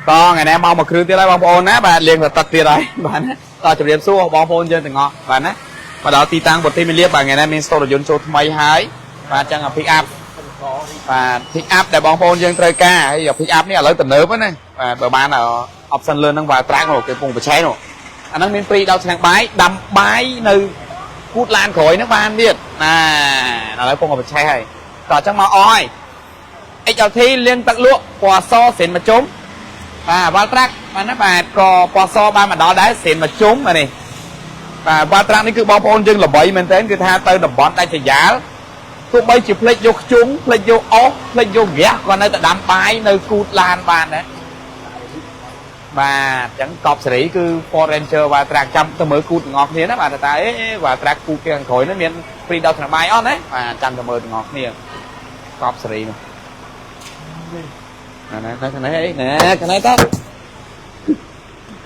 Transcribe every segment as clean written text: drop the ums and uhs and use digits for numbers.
តថ្ងៃនេះមកមួយគ្រឿងទៀតហើយបងប្អូនណាបាទលៀងទឹកទៀតហើយបាទណាតជម្រាបសួរបងប្អូនយើងទាំងអស់បាទណាមកដល់ទីតាំងប្រទេសមីលៀបបាទថ្ងៃនេះមានស្ទូរថយន្តចូលថ្មីហើយបាទចឹង pick up បាទ pick up ដែលបងប្អូនយើងត្រូវការហើយ pick up នេះឥឡូវទំនើបណាបាទបើបាន option លឿនហ្នឹង Wildtrak នោះគេពងប្រឆែនោះអាហ្នឹងមានព្រីដល់ឆ្នាំងបាយដាំបាយនៅគូតឡានក្រោយហ្នឹងបានទៀតណាឥឡូវពងប្រឆែហើយតោះចឹងមកអស់ហើយ XLT លៀងទឹកលក់ពណ៌សសិនមកជុំបាទ Wildtrak បាទណាបាទក៏ពណ៌សបានមកដល់ដែរសិនមកជុំបាទនេះបាទ Wildtrak នេះគឺបងប្អូនយើងល្បីមែនទែនគឺថាទៅតំបន់ដាច់ស្រយាលទោះបីជាផ្លេចយកខ្ជុងផ្លេចយកអុសផ្លេចយកហ្គាសក៏នៅតែដាំបាយនៅគូតឡានបានដែរបាទអញ្ចឹងកប់សេរីគឺ Ford Ranger Wildtrak ចាំទៅមើលគូតទាំងអស់គ្នាណាបាទតើអេ Wildtrak គូតគេខាងក្រោយនោះមានព្រីដល់ឆ្នាំបាយអត់ណាបាទចាំទៅមើលទាំងអស់គ្នាកប់សេរីនោះ ណាណាខាងនេះអីណែខាងនេះតោះ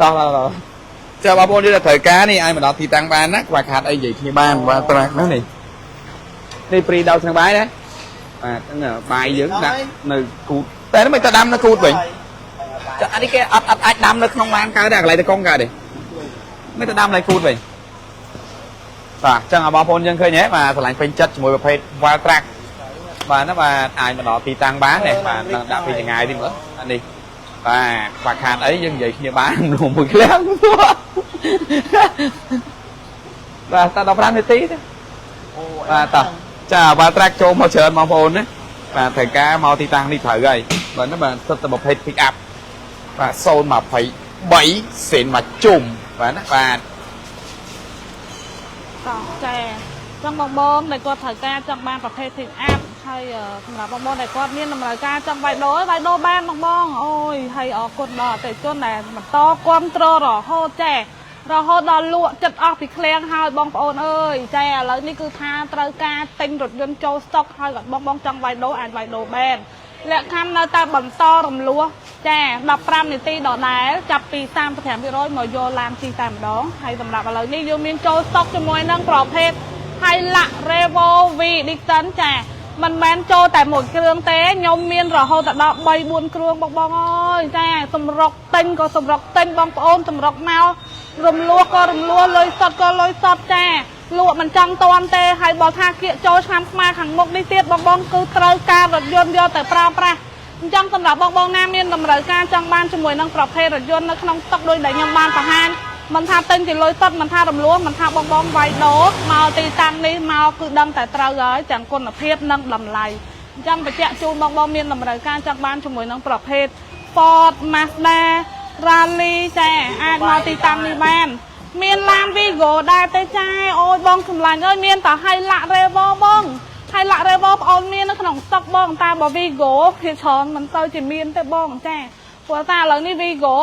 តោះតោះចាបងប្អូនយើងត្រូវការនេះអាចមកដល់ទីតាំងបានណាខ្វះខាតអីនិយាយគ្នាបានបាទត្រាក់ហ្នឹងនេះនេះព្រីដល់ឆ្នាំបាយណាបាទហ្នឹងបាយយើងដាក់នៅគូតតែមិនទៅដាំនៅគូតវិញចាអានេះគេអត់អត់អាចដាំនៅក្នុងឡានកើតទេកន្លែងតកងកើតទេមិនទៅដាំនៅគូតវិញបាទចឹងបងប្អូនយើងឃើញហ៎បាទស្រឡាញ់ពេញចិត្តជាមួយប្រភេទ Wildtrak បាទណាបាទអាចមកដល់ទីតាំងបាននេះបាទនឹងដាក់ពីចងាយទីមើលអានេះបាទខ្វះខាតអីយើងនិយាយគ្នាបានលំមួយក្លៀងបាទតែ15នាទីទេបាទតោះចា Wildtrak ចូលមកច្រើនបងប្អូនណាបាទត្រូវការមកទីតាំងនេះត្រូវហើយបាទណាបាទសិតតែប្រភេទ pick up បាទ023សេនមកជុំបាទណាបាទ តោះចាចង់បងបងដែលគាត់ត្រូវការចង់បានប្រភេទ pick up ហើយសម្រាប់បងបងដែលគាត់មានតម្រូវការចង់វាយដូរវាយដូរបានបងបងអូយហើយអរគុណដល់អតិថិជនដែលបន្តគ្រប់គ្រងរហូតចារហូតដល់លក់ចិត្តអស់ពីឃ្លាំងហើយបងប្អូនអើយចាឥឡូវនេះគឺថាត្រូវការទិញរថយន្តចូលស្តុកហើយគាត់បងបងចង់វាយដូរអាចវាយដូរបានលក្ខខណ្ឌនៅតែបន្តរំលោះចា15នាទីដដែលចាប់ពី35%មកយកឡានជិះតែម្ដងហើយសម្រាប់ឥឡូវនេះយើងមានចូលស្តុកជាមួយនឹងប្រភេទ Hilux Revo V Edition ចាមិនមែនចូលតែមួយគ្រឿងទេខ្ញុំមានរហូតដល់3 4គ្រឿងបងបងអើយចាសម្រុកទិញក៏សម្រុកទិញបងប្អូនសម្រុកមករំលោះក៏រំលោះលុយសុតក៏លុយសុតចាលក់មិនចង់តន់ទេហើយបើថាគៀកចូលឆ្នាំខ្មែរខាងមុខនេះទៀតបងបងគឺត្រូវការរថយន្តយកទៅប្រើប្រាស់អញ្ចឹងសម្រាប់បងបងណាមានតម្រូវការចង់បានជាមួយនឹងប្រភេទរថយន្តនៅក្នុងស្តុកដោយដែលខ្ញុំបានបង្ហាញមិនថាទិញជាលុយសុទ្ធមិនថារំលោះមិនថាបងបងវាយដូរមកទីតាំងនេះមកគឺដឹងតែត្រូវហើយទាំងគុណភាពនិងតម្លៃអញ្ចឹងបញ្ជាក់ជូនបងបងមានតម្រូវការចង់បានជាមួយនឹងប្រភេទ Ford Mazda Rally ចាអាចមកទីតាំងនេះបាន មានឡាន Vigo ដែរទេចាអូយបងសម្លាញ់អើយមានតែ Hilux Revo បង Hilux Revo ប្អូនមាននៅក្នុងស្តុកបងតែបើ Vigo ភាគច្រើនមិនទៅជាមានទេបងចាព្រោះតែឥឡូវនេះ Vigo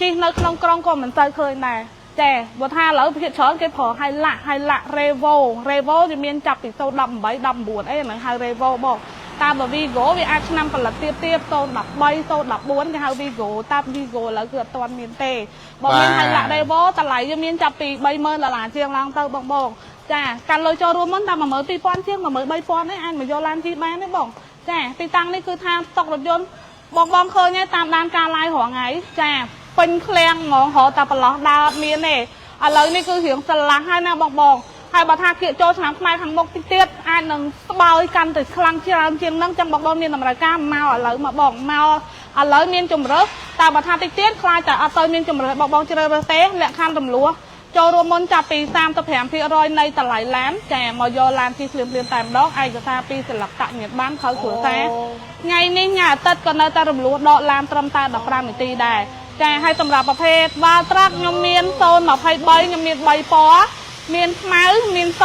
ជិះនៅក្នុងក្រុងក៏មិនទៅឃើញដែរចាបើថាឥឡូវភាគច្រើនគេប្រើ Hilux Hilux Revo Revo វាមានចាប់ពី018 19អីហ្នឹងហៅ Revo បងតាមបើ Vigo វាអាចឆ្នាំផលិតទៀតទៀត013 014គេហៅ Vigo តាម Vigo ឥឡូវគឺអត់ទាន់មានទេបើមាន Hilux Revo តម្លៃវាមានចាប់ពី30000ដុល្លារជាងឡើងទៅបងបងចាកាន់លុយចូលរួមមុនតែ12000ជាង13000នេះអាចមកយកឡានជិះបានទេបងចាទីតាំងនេះគឺថាស្តុករថយន្តបងបងឃើញហើយតាមដានការ live រាល់ថ្ងៃចាពេញឃ្លាំងហ្មងរហតែប្រឡោះដើរអត់មានទេឥឡូវនេះគឺរៀងស្រឡះហើយណាបងបងហើយបើថាគៀកចូលឆ្នាំខ្មែរខាងមុខតិចទៀតអាចនឹងស្បើយកាន់តែខ្លាំងច្រើនជាងហ្នឹងចឹងបងបងមានតម្រូវការមកឥឡូវមកបងមកឥឡូវមានជំរើសតែបើថាតិចទៀតខ្លាចតែអត់ទៅមានជំរើសបងបងជ្រើសរើសទេលក្ខខណ្ឌរំលោះចូលរួមមុនចាប់ពី35%នៃតម្លៃឡានចាមកយកឡានជិះភ្លាមៗតែម្ដងឯកសារពីសិលឹកតញ្ញាតបានខៅគ្រួសារថ្ងៃនេះញ៉ាអាទិត្យក៏នៅតែរំលោះដកឡានត្រឹមតែ15នាទីដែរចាហើយសម្រាប់ប្រភេទ Wildtrak ខ្ញុំមាន023ខ្ញុំមាន3ពណ៌មានខ្មៅមានស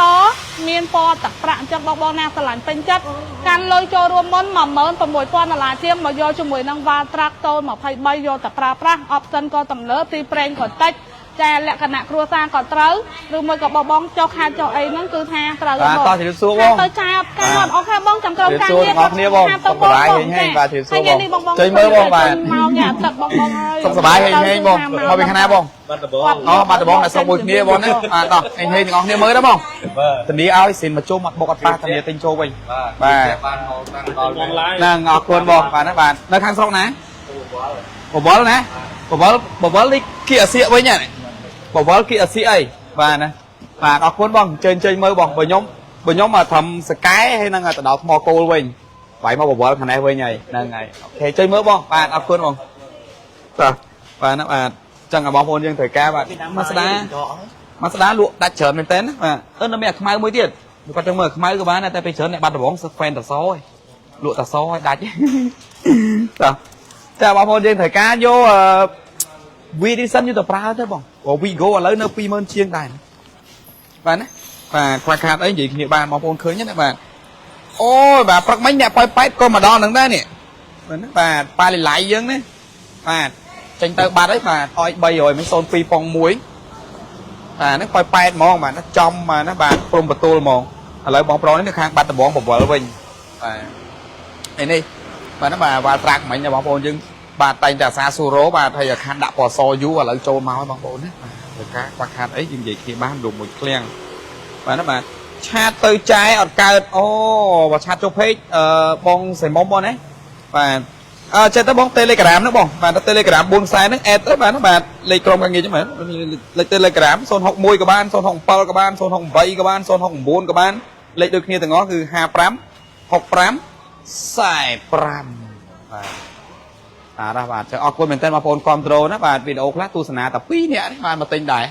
មានពណ៌ទឹកប្រាក់អញ្ចឹងបងបងណាស្រឡាញ់ពេញចិត្តកាន់លុយចូលរួមមុន16000ដុល្លារជាងមកយកជាមួយនឹង Wildtrak 023យកទៅប្រើប្រាស់ option ក៏ទំនើបទីប្រេងក៏តិចចាលក្ខណៈគ្រួសារក៏ត្រូវឬមួយក៏បងបងចុះខាតចុះអីហ្នឹងគឺថាត្រូវ បាទតោះជម្រាបសួរបង ទៅចែកការអត់OK បងចាំក្រុមការងារ ជម្រាបសួរទាំងអស់គ្នាបង ខាត សុខសប្បាយហេងហេងបាទជម្រាបសួរបងចេញមើលបងបាទ មកញ៉ាទឹកបងបងអើយ សុខសប្បាយហេងហេងបងមកពីខាងណាបង បាត់ដំបង អូបាត់ដំបងតែសុខមួយគ្នាបងណាបាទតោះហេងហេងទាំងអស់គ្នាមើលទៅបង បាទ ធានាឲ្យសិនមកជុំអត់បុកអត់ប៉ះធានាទិញចូលវិញ បាទ បាទ បានមកតាំងដល់ ហ្នឹងអរគុណបងបាទណាបាទនៅខាងស្រុកណា បវលណាបវលបវលនេះគៀអាសៀកវិញហ្នឹងបវលគៀអាសៀកអីបាទណាបាទអរគុណបងអញ្ជើញអញ្ជើញមើលបងបើខ្ញុំបើខ្ញុំមកធ្វើសកែហើយនឹងទៅដល់ថ្មគោលវិញបាយមកបវលខាងនេះវិញហើយហ្នឹងហើយ OK អញ្ជើញមើលបងបាទអរគុណបងបាទបាទណាបាទចឹងឲ្យបងប្អូនយើងត្រូវការបាទមកស្ដាមកស្ដាលក់ដាច់ច្រើនមែនតើណាបាទអឺនៅមានអាខ្មៅមួយទៀតគាត់ចង់មើលអាខ្មៅក៏បានដែរតែពេលច្រើនអ្នកបាត់ដំបងសឹកហ្វេនតសឯងលក់តសឲ្យដាច់ តោះចាបងប្អូនយើងត្រូវការយកអឺ V-Edition យកទៅប្រើទៅបងព្រោះ Vigo ឥឡូវនៅ20000ជាងដែរបាទណាបាទខ្វះខាតអីនិយាយគ្នាបានបងប្អូនឃើញទេណាបាទអូយបាទព្រឹកមិញអ្នកប៉ោយប៉ែតក៏មកដល់ហ្នឹងដែរនេះបាទណាបាទប៉ាលីឡៃយើងណាបាទចេញទៅបាត់ហើយបាទអោយ300មិញ02ប៉ុង1បាទហ្នឹងប៉ោយប៉ែតហ្មងបាទណាចំបាទណាបាទព្រំបទូលហ្មងឥឡូវបងប្រុសនេះនៅខាងបាត់ដំបងបវលវិញបាទឯនេះបាទណាបាទវ៉ាល់ត្រាក់មិញណាបងប្អូនយើងបាទតែងតែអាសាស៊ូរ៉ូបាទហើយអាខានដាក់ពណ៌សយូរឥឡូវចូលមកហើយបងប្អូនណាបាទត្រូវការខ្វះខាតអីយើងនិយាយគ្នាបានរួមមួយឃ្លាំងបាទណាបាទ chat ទៅចែអត់កើតអូបើ chat ចូល page អឺបងសៃមុំបងណាបាទអឺចេះទៅបង Telegram ហ្នឹងបងបាទ Telegram 4ខ្សែហ្នឹង add ទៅបាទណាបាទលេខក្រុមការងារចឹងបាទលេខ Telegram 061ក៏បាន067ក៏បាន068ក៏បាន069ក៏បានលេខដូចគ្នាទាំងអស់គឺ55 65 45បាទបាទណាបាទចឹងអរគុណមែនទែនបងប្អូនគ្រប់ត្រូលណាបាទវីដេអូខ្លះទស្សនាតែ2នាក់នេះបានមកទិញដែរ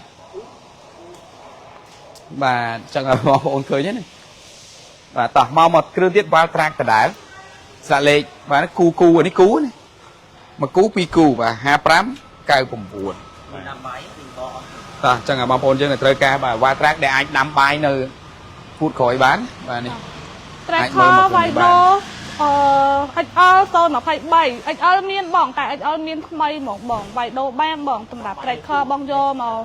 បាទចឹងឲ្យបងប្អូនឃើញទេណាបាទតោះមកមកគ្រឿងទៀតវ៉ាល់ត្រាក់ដដែលស្លាកលេខបាទគូគូអានេះគូណាមួយគូពីរគូបាទ55 99 ដាំបាយពីកអស់ តោះចឹងឲ្យបងប្អូនយើងដែលត្រូវការបាទវ៉ាល់ត្រាក់ដែលអាចដាំបាយនៅពូតក្រោយបានបាទនេះ អាចមើ Tracker លមកវិញបាន Vido អឺ XL 023 XL មានបងតែ XL មានថ្មីហ្មងបង Vido បានបងសម្រាប់ Tracker បងយកមក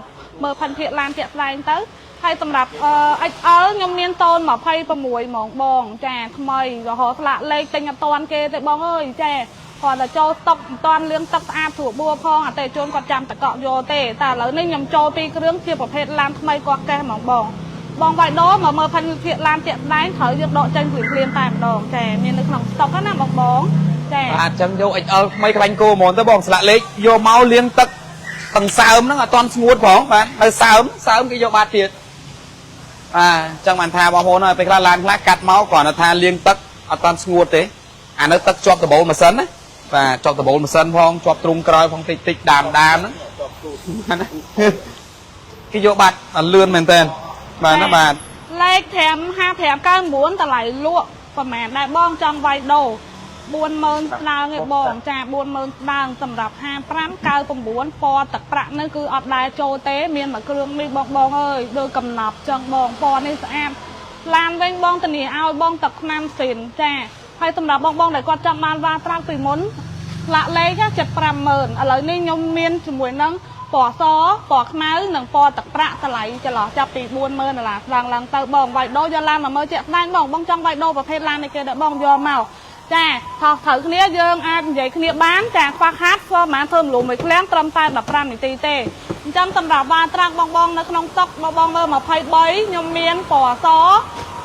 មើលផាន់ភាគឡានជាក់ស្ដែងទៅហើយសម្រាប់អឺ XL ខ្ញុំមាន026ហ្មងបងចាថ្មីរហូតស្លាកលេខទិញអត់តាន់គេទេបងអើយចាគាត់តែចូលស្តុកមិនតាន់លាងទឹកស្អាតស្រួលបួផងអតិថិជនគាត់ចាំតកក់យកទេតែឥឡូវនេះខ្ញុំចូលពីរគ្រឿងជាប្រភេទឡានថ្មីគាត់កេះហ្មងបង បងវាយដូមកមើលផាន់ភាគឡានជាក់ស្ដែងត្រូវយើងដកចេញភ្លាមភ្លាមតែម្ដងចាមាននៅក្នុងស្តុកណាបងបងចា បាទចឹងយក XL ថ្មីខ្លាញ់គោហ្មងទៅបងស្លាកលេខយកមកលាងទឹកទាំងសើមហ្នឹងអត់ទាន់ស្ងួតផងបាទនៅសើមសើមគេយកបាត់ទៀតបាទចឹងបានថាបងប្អូនហើយពេលខ្លះឡានខ្លះកាត់មកគ្រាន់តែថាលាងទឹកអត់ទាន់ស្ងួតទេអានៅទឹកជាប់ដបូលម៉ាស៊ីនណាបាទជាប់ដបូលម៉ាស៊ីនផងជាប់ទ្រុងក្រោយផងតិចតិចដាមដាមហ្នឹងបាទណាគេយកបាត់អត់លឿនមែនតើបាទណាបាទ លេខ5 5599តម្លៃលក់ប្រហែលដែរបងចង់វាយដូ40000ស្ដើងឯងបងចា40000ស្ដើងសម្រាប់5599ពណ៌ទឹកប្រាក់នេះគឺអត់ដែរចូលទេមានមួយគ្រឿងនេះបងបងអើយដូចកំណប់ចឹងបងពណ៌នេះស្អាតឡានវិញបងធានាឲ្យបងទឹកឆ្នាំស៊ីនចាហើយសម្រាប់បងបងដែលគាត់ចង់បានវ៉ាត្រាក់ពីមុន ស្លាកលេខ750,000ឥឡូវនេះខ្ញុំមានជាមួយនឹងពណ៌សពណ៌ខ្មៅនិងពណ៌ទឹកប្រាក់តម្លៃចន្លោះចាប់ពី40000ដុល្លារស្ឡើងឡើងទៅបងវាយដូរយកឡានមកមើលជាក់ស្ដែងបងបងចង់វាយដូរប្រភេទឡាននេះគេដែរបងយកមកចាថោះត្រូវគ្នាយើងអាចនិយាយគ្នាបានចាខ្វះខាតធ្វើប្រហែលធ្វើមលុំមួយឃ្លាំងត្រឹមតែ15នាទីទេអញ្ចឹងសម្រាប់វ៉ាត្រាក់បងបងនៅក្នុងស្តុកបងបងមើល23ខ្ញុំមានពណ៌ស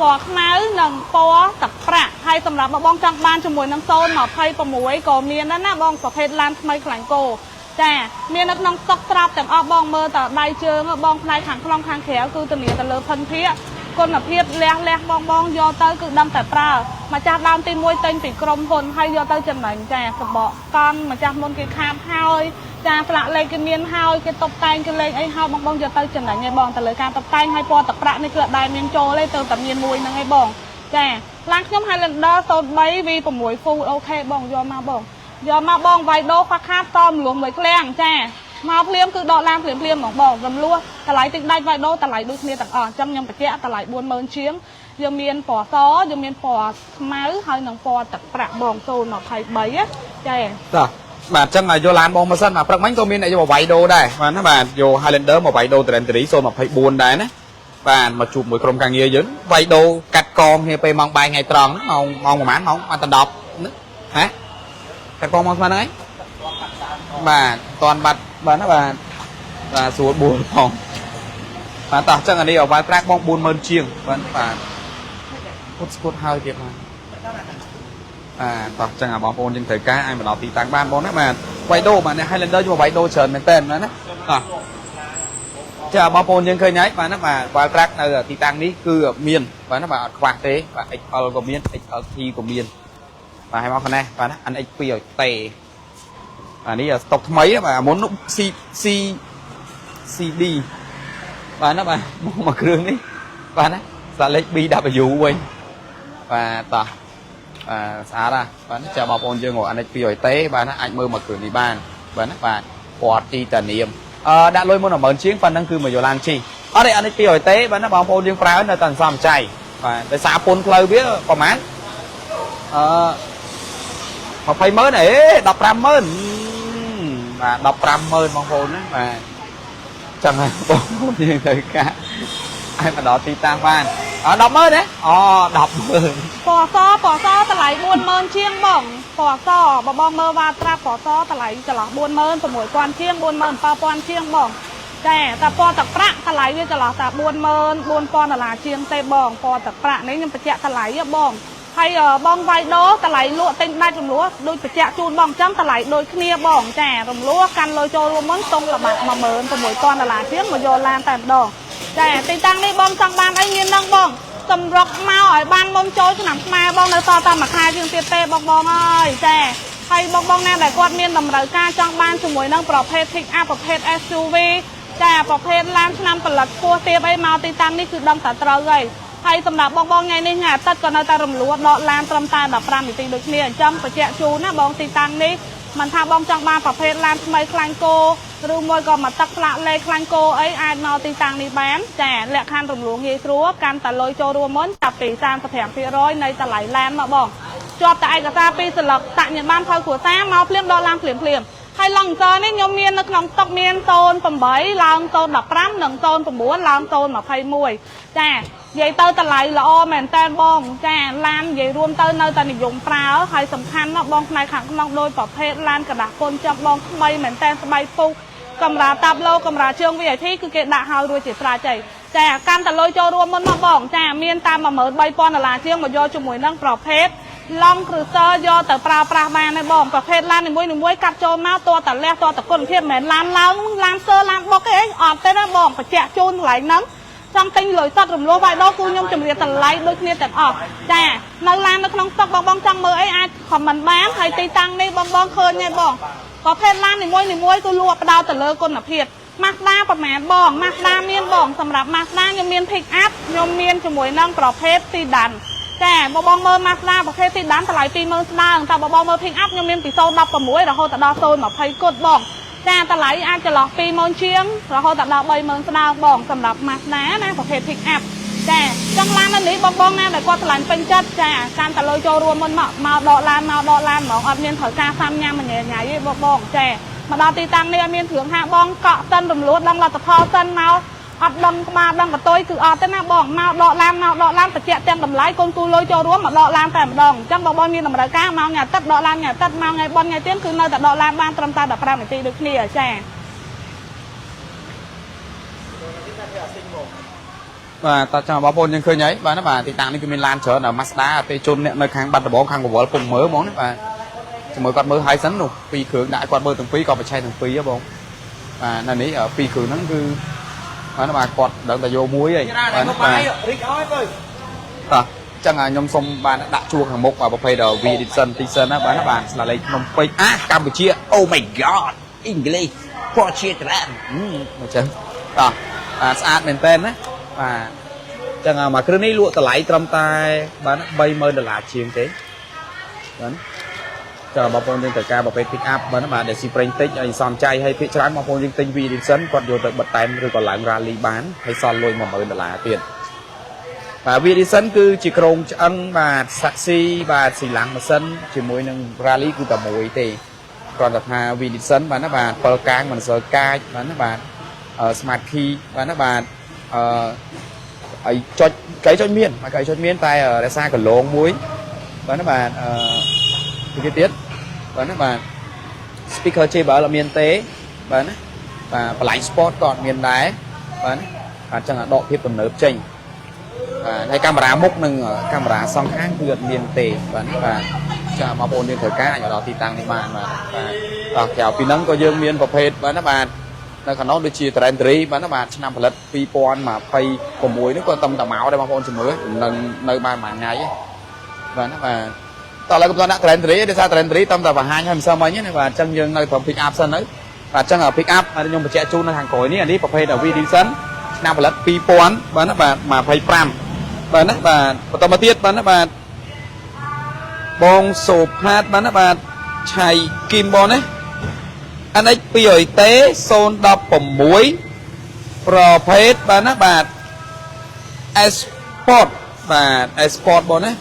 ពណ៌ខ្មៅនិងពណ៌ទឹកប្រាក់ហើយសម្រាប់បងបងចង់បានជាមួយនឹង026ក៏មានដែរណាបងប្រភេទឡានថ្មីខ្លាញ់គោចាមាននៅក្នុងស្តុកស្រាប់ទាំងអស់បងមើលតដៃជើងបងផ្នែកខាងក្នុងខាងក្រៅគឺធានាទៅលើផិនភាគគុណភាពលះលះបងបងយកទៅគឺដឹងតែប្រើម្ចាស់ដើមទី1ទិញពីក្រុមហ៊ុនហើយយកទៅចំណេញចាសបកកង់ម្ចាស់មុនគេខាបហើយចាស្លាកលេខគេមានហើយគេតុបតែងគេលេងអីហើយបងបងយកទៅចំណេញឯងបងទៅលើការតុបតែងហើយពណ៌ទឹកប្រាក់នេះគឺអត់ដែលមានចូលទេទៅតែមានមួយហ្នឹងឯងបងចាឡានខ្ញុំ Highlander 03 V6 Full OK បងយកមកបងយកមកបងវាយដូខ្វះខាតតមលួមមួយឃ្លាំងចាមកភ្លាមគឺដកឡានភ្លាមភ្លាមហ្មងបងរំលោះតម្លៃទិញដាច់វាយដូតម្លៃដូចគ្នាទាំងអស់អញ្ចឹងខ្ញុំបញ្ជាក់តម្លៃ40000ជាងយើងមានពណ៌សយើងមានពណ៌ខ្មៅហើយនិងពណ៌ទឹកប្រាក់បង023ណាចា តោះបាទអញ្ចឹងឲ្យយកឡានបងមកសិនបាទព្រឹកមិញក៏មានអ្នកយកមកវាយដូដែរបាទណាបាទយក Highlander មកវាយដូ Trend 024ដែរណាបាទមកជួបមួយក្រុមការងារយើងវាយដូកាត់កងគ្នាពេលម៉ោងបាយថ្ងៃត្រង់ម៉ោងម៉ោងប្រហែលម៉ោងអត់ដល់10ណាហ៎កាត់កងម៉ោងស្មានហ្នឹងឯងបាទតន់បាត់បាទណាបាទបាទស្រួលបួលផងបាទតោះអញ្ចឹងអានេះឲ្យវាយត្រាក់បង40000ជាងបាទបាទពុតស្គត់ហើយទៀតបាទ បាទតោះចឹងអាបងប្អូនយើងត្រូវការអាចមកដល់ទីតាំងបានបងណាបាទវាយដូបាទនេះ Highlander យកវាយដូច្រើនមែនតើណាតោះចាបងប្អូនយើងឃើញហើយបាទណាបាទ Wildtrak នៅទីតាំងនេះគឺមានបាទណាបាទអត់ខ្វះទេបាទ XL ក៏មាន XLT ក៏មានបាទហើយមកកណេះបាទណា NX 2ឲ្យតេបាទនេះស្តុកថ្មីបាទមុននោះ C C CD បាទណាបាទមកមកគ្រឿងនេះបាទណាស្លាកលេខ BW វិញបាទតោះបាទស្អាតណាស់បាទចាំបងប្អូនយើងរក NX 2ឲ្យទេបាទណាអាចមើលមកគ្រឿងនេះបានបាទណាបាទពណ៌ទីតានាមអឺដាក់លុយមុន10000ជាងប៉ុណ្ណឹងគឺមកយកឡានជិះអត់ទេ NX 2ឲ្យទេបាទណាបងប្អូនយើងប្រើនៅតែសំចៃបាទដោយសារពុនផ្លូវវាប្រហែលអឺ20ម៉ឺនអេ150,000បាទ150,000បងប្អូនណាបាទចឹងហើយបងប្អូនយើងត្រូវការអាចមកដល់ទីតាំងបានអ100000ទេអូ100000 ពណ៌សពណ៌សតម្លៃ40000ជាងបងពណ៌សបើបងមើល Wildtrak ពណ៌សតម្លៃចន្លោះ46000ជាង47000ជាងបងចាតែពណ៌ទឹកប្រាក់តម្លៃវាចន្លោះតែ44000ដុល្លារជាងទេបងពណ៌ទឹកប្រាក់នេះខ្ញុំបញ្ជាក់តម្លៃហ៎បងហើយបងវាយដូរតម្លៃលក់ទិញដាច់រំលោះដូចបញ្ជាក់ជូនបងអញ្ចឹងតម្លៃដូចគ្នាបងចារំលោះកាន់លុយចូលរួមមុនតុងល្បាក់16000ដុល្លារជាងមកយកឡានតែម្ដងចាទីតាំងនេះបងចង់បានអីមាននឹងបង សម្រុកមកឲ្យបានមុនចូលឆ្នាំខ្មែរបងនៅសល់តែមួយខែជាងទៀតទេបងបងអើយចាហើយបងបងណាដែលគាត់មានតម្រូវការចង់បានជាមួយនឹងប្រភេទ pick up ប្រភេទ SUV ចាប្រភេទឡានឆ្នាំផលិតខ្ពស់ទាបអីមកទីតាំងនេះគឺដឹងតែត្រូវហើយហើយសម្រាប់បងបងថ្ងៃនេះថ្ងៃអាទិត្យក៏នៅតែរំលួតដកឡានត្រឹមតែ15នាទីដូចគ្នាអញ្ចឹងបញ្ជាក់ជូនណាបងទីតាំងនេះមិនថាបងចង់បានប្រភេទឡានថ្មីខ្លាញ់គោឬមួយក៏មកទឹកផ្លាកលេខខ្លាញ់គោអីអាចមកទីតាំងនេះបានចាលក្ខខណ្ឌរំលោះងាយស្រួលកាន់តែលុយចូលរួមមុនចាប់ពី35%នៃតម្លៃឡានមកបងជាប់តែឯកសារពីរសន្លឹកតាក់ញ៉ាំបានផ្លូវគ្រួសារមកភ្លាមដកឡានភ្លាមភ្លាមហើយឡុងសើនេះខ្ញុំមាននៅក្នុងស្តុកមាន08ឡើង015និង09ឡើង021ចានិយាយទៅតម្លៃល្អមែនតើបងចាឡាននិយាយរួមទៅនៅតែនិយមប្រើហើយសំខាន់ណាស់បងផ្នែកខាងក្នុងដោយប្រភេទឡានกระดาษកូនចង់បងថ្មីមែនតើស្បៃពុកកម្រាតាប់ឡូកម្រាជើង VIP គឺគេដាក់ឲ្យរួចជាស្រេចហើយចាកាន់តែលុយចូលរួមមុនមកបងចាមានតាម13000ដុល្លារជាងមកយកជាមួយនឹងប្រភេទ Land Cruiser យកទៅប្រើប្រាស់បានហើយបងប្រភេទឡាននីមួយៗកាត់ចូលមកតតលះតតគុណភាពមិនមែនឡានឡើងឡានសើឡានបុកទេអត់ទេណាបងបញ្ជាក់ជូនកន្លែងហ្នឹងចង់ទិញលុយសុទ្ធរំលោះវាយដោគឺខ្ញុំជម្រាបតម្លៃដូចគ្នាទាំងអស់ចានៅឡាននៅក្នុងស្តុកបងបងចង់មើលអីអាច comment បានហើយទីតាំងនេះបងបងឃើញហើយបងប្រភេទឡាននីមួយៗគឺលក់ផ្ដោតទៅលើគុណភាព Mazda ប្រហែលបង Mazda មានបងសម្រាប់ Mazda ខ្ញុំមាន pick up ខ្ញុំមានជាមួយនឹងប្រភេទ sedan ចាបងបងមើល Mazda ប្រភេទ sedan តម្លៃ20000ស្ដើងតែបងបងមើល pick up ខ្ញុំមានពី016រហូតដល់020គត់បងចាតម្លៃអាចចន្លោះ20000ជាងរហូតដល់30000ស្ដើងបងសម្រាប់ Mazda ណាប្រភេទ pick up ចាចង់ឡាននៅនេះបងបងណាដែលគាត់ឆ្លាញ់ពេញចិត្តចាកាន់តែលុយចូលរួមមុនមកមកដកឡានមកដកឡានហ្មងអត់មានត្រូវការសាំញ៉ាំញ៉ៃញ៉ៃទេបងបងចាមកដល់ទីតាំងនេះអត់មានគ្រឿងហាបងកក់សិនរំលួតដឹងលទ្ធផលសិនមកអត់ដឹងក្បាលដឹងកតុយគឺអត់ទេណាបងមកដកឡានមកដកឡានបញ្ជាក់ទាំងតម្លៃកូនគូលុយចូលរួមមកដកឡានតែម្ដងអញ្ចឹងបងបងមានតម្រូវការមកថ្ងៃអាទិត្យដកឡានថ្ងៃអាទិត្យមកថ្ងៃបុណ្យថ្ងៃទៀនគឺនៅតែដកឡានបានត្រឹមតែ15នាទីដូចគ្នាចា បាទតើចាំបងប្អូនយើងឃើញហើយបាទណាបាទទីតាំងនេះគឺមានឡានច្រើនដល់ Mazda អតិជនអ្នកនៅខាងបាត់ដំបងខាងកវលពុំមើលហ្មងណាបាទជាមួយគាត់មើលហើយសិននោះពីរគ្រឿងដាក់គាត់មើលទាំងពីរក៏ប្រឆេះទាំងពីរហ៎បងបាទនៅនេះពីរគ្រឿងហ្នឹងគឺបាទណាបាទគាត់ដឹងតែយកមួយហីបាទណាបាទ រីកអើយបើ តោះចឹងខ្ញុំសុំបានដាក់ជួរខាងមុខបាទប្រភេទ V Edition Edition ណាបាទណាបាទស្លាលេខភ្នំពេញអាកម្ពុជា Oh my god English ពណ៌ជាច្រើន មកចឹងតោះបាទស្អាតមែនតើណាបាទចឹងមកគ្រឿងនេះលក់តម្លៃត្រឹមតែបាទ30000ដុល្លារជាងទេបាទចឹងបងប្អូនយើងត្រូវការប្រភេទ pick up បាទណាបាទដែលស៊ីប្រេងតិចហើយសំចៃហើយភាគច្រើនបងប្អូនយើងទិញ V Edition គាត់យកទៅបិទតែមឬក៏ឡើង rally បានហើយសល់លុយ10000ដុល្លារទៀតបាទ V Edition គឺជាក្រុងឆ្អឹងបាទសាក់ស៊ីបាទស៊ីឡាំងម៉ាស៊ីនជាមួយនឹង rally គឺតែមួយទេគ្រាន់តែថា V Edition បាទណាបាទ7កាងមិនសូវកាចបាទណាបាទ smart key បាទណាបាទអឺអីចុចកៃចុចមានបាទកៃចុចមានតែរក្សាកន្លងមួយបាទណាបាទអឺគេទៀតបាទណាបាទ speaker JBL អត់មានទេបាទណាបាទបន្លែង sport ក៏អត់មានដែរបាទណាបាទចឹងដកភាពទំនើបចេញបាទហើយកាមេរ៉ាមុខនិងកាមេរ៉ាសងខាងគឺអត់មានទេបាទណាបាទ ចាបងប្អូនយើងត្រូវការអាចមកដល់ទីតាំងនេះបានបាទបាទតោះក្រៅពីហ្នឹងក៏យើងមានប្រភេទបាទណាបាទនៅខាងនោះដូចជា Trendry បាទណាបាទឆ្នាំផលិត2026នេះក៏តំតែមកដែរបងប្អូនជំរឿនឹងនៅបានមួយថ្ងៃទេបាទណាបាទតោះឥឡូវកំពុងដាក់ Trendry ដោយសារ Trendry តំតែបង្ហាញឲ្យមិនសើមិញណាបាទអញ្ចឹងយើងនៅត្រឹម pick up សិនទៅបាទអញ្ចឹង pick up ខ្ញុំបញ្ជាក់ជូននៅខាងក្រោយនេះអានេះប្រភេទ V Edition ឆ្នាំផលិត2000បាទណាបាទ25បាទណាបាទបន្តមកទៀតបាទណាបាទបងសូផាតបាទណាបាទឆៃគីមបងណា NX 200T 016ប្រភេទបាទណាបាទ Sport បាទ Sport បងណា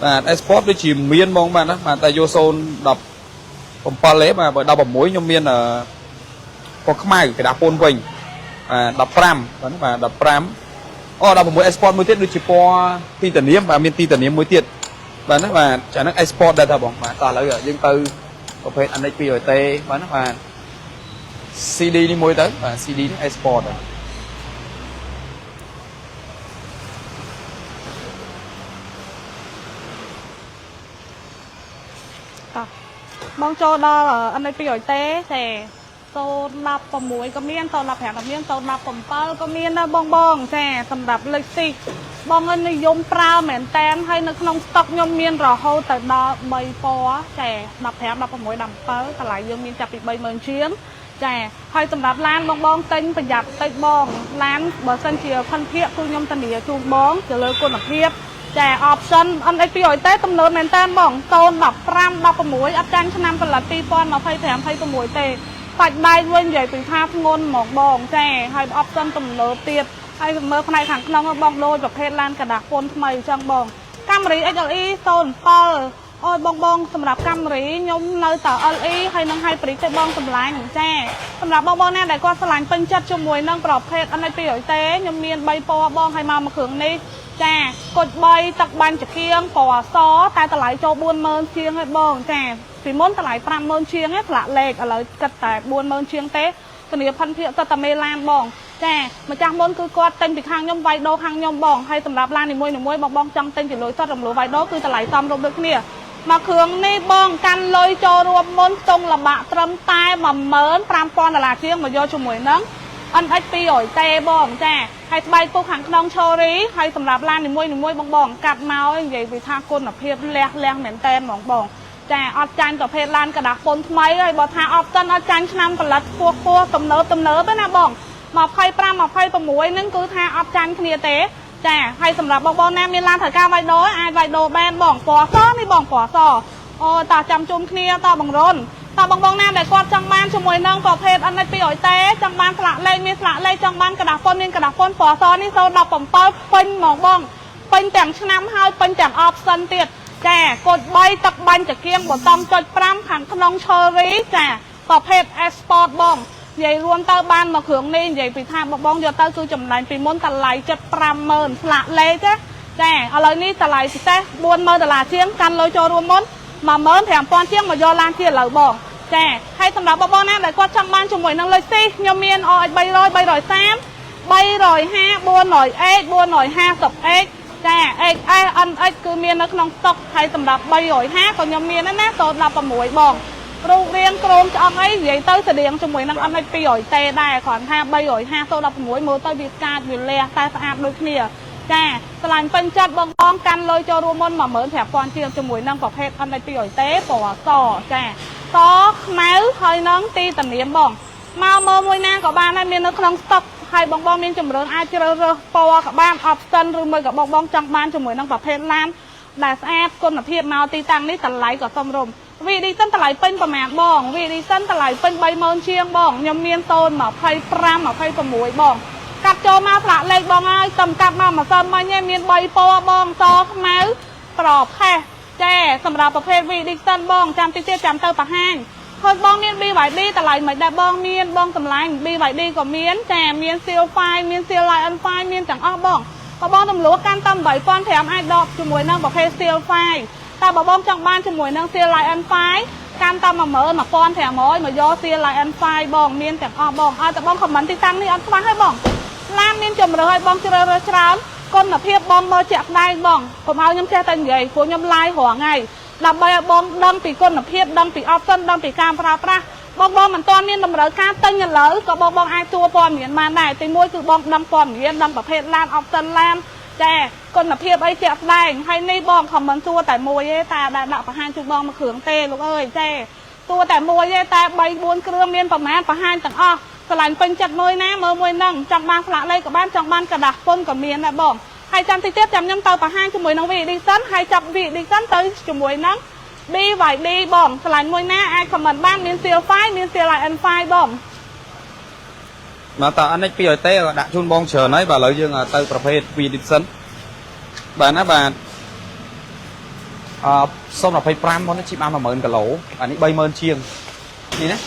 បាទ Sport ដូចជាមានបងបាទណាបាទតែយក017ទេបាទបើ16ខ្ញុំមានអឺពណ៌ខ្មៅក្រដាសពូនវិញបាទ15បាទណាបាទ15អូ16 Sport មួយទៀតដូចជាពណ៌ទីតានាមបាទមានទីតានាមមួយទៀតបាទណាបាទចាហ្នឹង Sport ដែរតាបងបាទតោះឥឡូវយើងទៅប្រភេទ NX 200T បាទណាបាទ CD នេះមួយទៅបាទ CD នេះ Sport ដែរ តោះបងចូលដល់ NX 200T ចា016ក៏មាន015ក៏មាន017ក៏មានដែរបងបងចាសម្រាប់លេខស៊ីបងអើយនិយមប្រើមែនតែនហើយនៅក្នុងស្តុកខ្ញុំមានរហូតទៅដល់3ពណ៌ចា15 16 17តម្លៃយើងមានចាប់ពី30000ជាងចាហើយសម្រាប់ឡានបងបងទិញប្រយ័ត្នតិចបងឡានបើសិនជាផិនភាកគឺខ្ញុំធានាជូនបងទៅលើគុណភាពចា option NX 200ទេទំនើបមែនតើបង015 16អត់ចាញ់ឆ្នាំផលិត2025 26ទេបាច់បែកវិញនិយាយពីថាធ្ងន់ហ្មងបងចាហើយ option ទំនើបទៀតហើយមើលផ្នែកខាងក្នុងបងដូចប្រភេទឡានក្រដាសពន្ធថ្មីអញ្ចឹងបង Camry XLE 07អូយបងបងសម្រាប់ Camry ខ្ញុំនៅតែ LE ហើយនឹង Hybrid ទេបងសម្លាញ់ចាសម្រាប់បងបងណាដែលគាត់ស្រឡាញ់ពេញចិត្តជាមួយនឹងប្រភេទ NX 200ទេខ្ញុំមាន3ពណ៌បងហើយមកមួយគ្រឿងនេះចាគុជ3ទឹកបាញ់ចង្គៀងពណ៌អសតែតម្លៃចូល40000ជាងហើយបងចាពីមុនតម្លៃ50000ជាងឯងផ្លាកលេខឥឡូវគិតតែ40000ជាងទេធានាផិនភាកទៅតែមេឡានបងចាម្ចាស់មុនគឺគាត់ទិញពីខាងខ្ញុំវាយដូរខាងខ្ញុំបងហើយសម្រាប់ឡាននីមួយៗបងបងចង់ទិញជាលុយសុទ្ធរំលោះវាយដូរគឺតម្លៃសមរម្យដូចគ្នាមកគ្រឿងនេះបងកាន់លុយចូលរួមមុនស្ទង់លបាក់ត្រឹមតែ15000ដុល្លារជាងមកយកជាមួយនឹង NX 200ទេបងចាហើយស្បែកពុកខាងក្នុងឈរីហើយសម្រាប់ឡាននីមួយៗបងបងកាត់មកនិយាយពីថាគុណភាពលះលះមែនតែនហ្មងបងចាអត់ចាញ់ប្រភេទឡានក្រដាសពុនថ្មីហើយបើថា option អត់ចាញ់ឆ្នាំផលិតខ្ពស់ខ្ពស់ទំនើបទំនើបទេណាបង25 26ហ្នឹងគឺថាអត់ចាញ់គ្នាទេចាហើយសម្រាប់បងបងណាមានឡានត្រូវការវាយដូរអាចវាយដូរបានបងពណ៌សនេះបងពណ៌សអូតាចាំជុំគ្នាតបងរុនតបងបងណាដែលគាត់ចង់បានជាមួយនឹងប្រភេទ NX 200ទេចង់បានស្លាកលេខមានស្លាកលេខចង់បានក្រដាសពុនមានក្រដាសពុនពណ៌សនេះ017ពេញហ្មងបងពេញទាំងឆ្នាំហើយពេញទាំង option ទៀតចាកូដ3ទឹកបាញ់ចង្គៀងបតង់ចុច5ខាងក្នុងឈរីចាប្រភេទ S Sport បងនិយាយរួមទៅបានមកគ្រឿងនេះនិយាយពីថាបងបងយកទៅគឺចំណេញពីមុនតម្លៃ750,000ស្លាកលេខណាចាឥឡូវនេះតម្លៃពិសេស40000ដុល្លារជាងកាន់លុយចូលរួមមុន15000ជាងមកយកឡានជាឥឡូវបងចាហើយសម្រាប់បងបងណាដែលគាត់ចង់បានជាមួយនឹងលុយស៊ីខ្ញុំមាន OX 300 330 350 400X 450X ចា XS NX គឺមាននៅក្នុងស្តុកហើយសម្រាប់350ក៏ខ្ញុំមានដែរណា016បងរូបរាងក្រមឆ្អឹងអីនិយាយទៅស្តៀងជាមួយនឹង NX 200T ដែរគ្រាន់ថា350 016មើលទៅវាកាចវាលះតែស្អាតដូចគ្នាចាស្រឡាញ់ពេញចិត្តបងបងកាន់លុយចូលរួមមុន15000ជាងជាមួយនឹងប្រភេទ NX 200T ពណ៌សចាសខ្មៅហើយនឹងទីតានាមបងមកមើលមួយណាក៏បានដែរមាននៅក្នុងស្តុកហើយបងបងមានជំរឿនអាចជ្រើសរើសពណ៌ក៏បាន option ឬមួយក៏បងបងចង់បានជាមួយនឹងប្រភេទឡានដែលស្អាតគុណភាពមកទីតាំងនេះតម្លៃក៏សមរម្យ VD សិនតម្លៃពេញប្រហែលបង VD សិនតម្លៃពេញ30000ជាងបងខ្ញុំមាន025 26បងកាត់ចូលមកផ្លាកលេខបងហើយតំកាត់មកម្សិលមិញឯងមាន3ពណ៌បងសខ្មៅប្រផេះចាសម្រាប់ប្រភេទ VD សិនបងចាំតិចទៀតចាំទៅបង្ហាញហើយបងមាន BYD តម្លៃមិនដែរបងមានបងតម្លៃ BYD ក៏មានចាមាន Seal 5មាន Seal Lion 5មានទាំងអស់បងបើបងទម្លោះកាន់តែ8500អាចដកជាមួយនឹងប្រភេទ Seal 5តែបើបងចង់បានជាមួយនឹង Seal Lion 5កាន់តែ11500មកយក Seal Lion 5បងមានទាំងអស់បងឲ្យតែបង comment ទីតាំងនេះអត់ខ្វះទេបងឡានមានជំរើសឲ្យបងជ្រើសរើសច្រើនគុណភាពបងមើលជាក់ស្ដែងបងកុំឲ្យខ្ញុំចេះតែនិយាយព្រោះខ្ញុំ live រាល់ថ្ងៃ ដើម្បីឲ្យបងដឹងពីគុណភាពដឹងពី option ដឹងពីការប្រើប្រាស់បងបងមិនទាន់មានតម្រូវការទិញឥឡូវក៏បងបងអាចជួព័ត៌មានបានដែរទីមួយគឺបងដឹងព័ត៌មានដឹងប្រភេទឡាន option ឡានចាគុណភាពអីជាក់ស្ដែងហើយនេះបង comment សួរតែមួយទេតែដែលដាក់បង្ហាញជូនបងមួយគ្រឿងទេលោកអើយចាសួរតែមួយទេតែ3 4គ្រឿងមានប្រមាណបង្ហាញទាំងអស់ស្រឡាញ់ពេញចិត្តមួយណាមើលមួយហ្នឹងចង់បានផ្លាកលេខក៏បានចង់បានក្រដាសពុនក៏មានដែរបងហើយចាំតិចទៀតចាំខ្ញុំទៅបង្ហាញជាមួយនឹង V Edition ហើយចាប់ V Edition ទៅជាមួយនឹង BYD បងស្រឡាញ់មួយណាអាច comment បានមាន Seal 5មាន Seal N5 បង មកតអនិច200ទេក៏ដាក់ជូនបងច្រើនហើយបាទឥឡូវយើងទៅប្រភេទ V Edition បាទណាបាទអឺ025មុនជីបាន10000គីឡូអានេះ30000ជាងនេះណា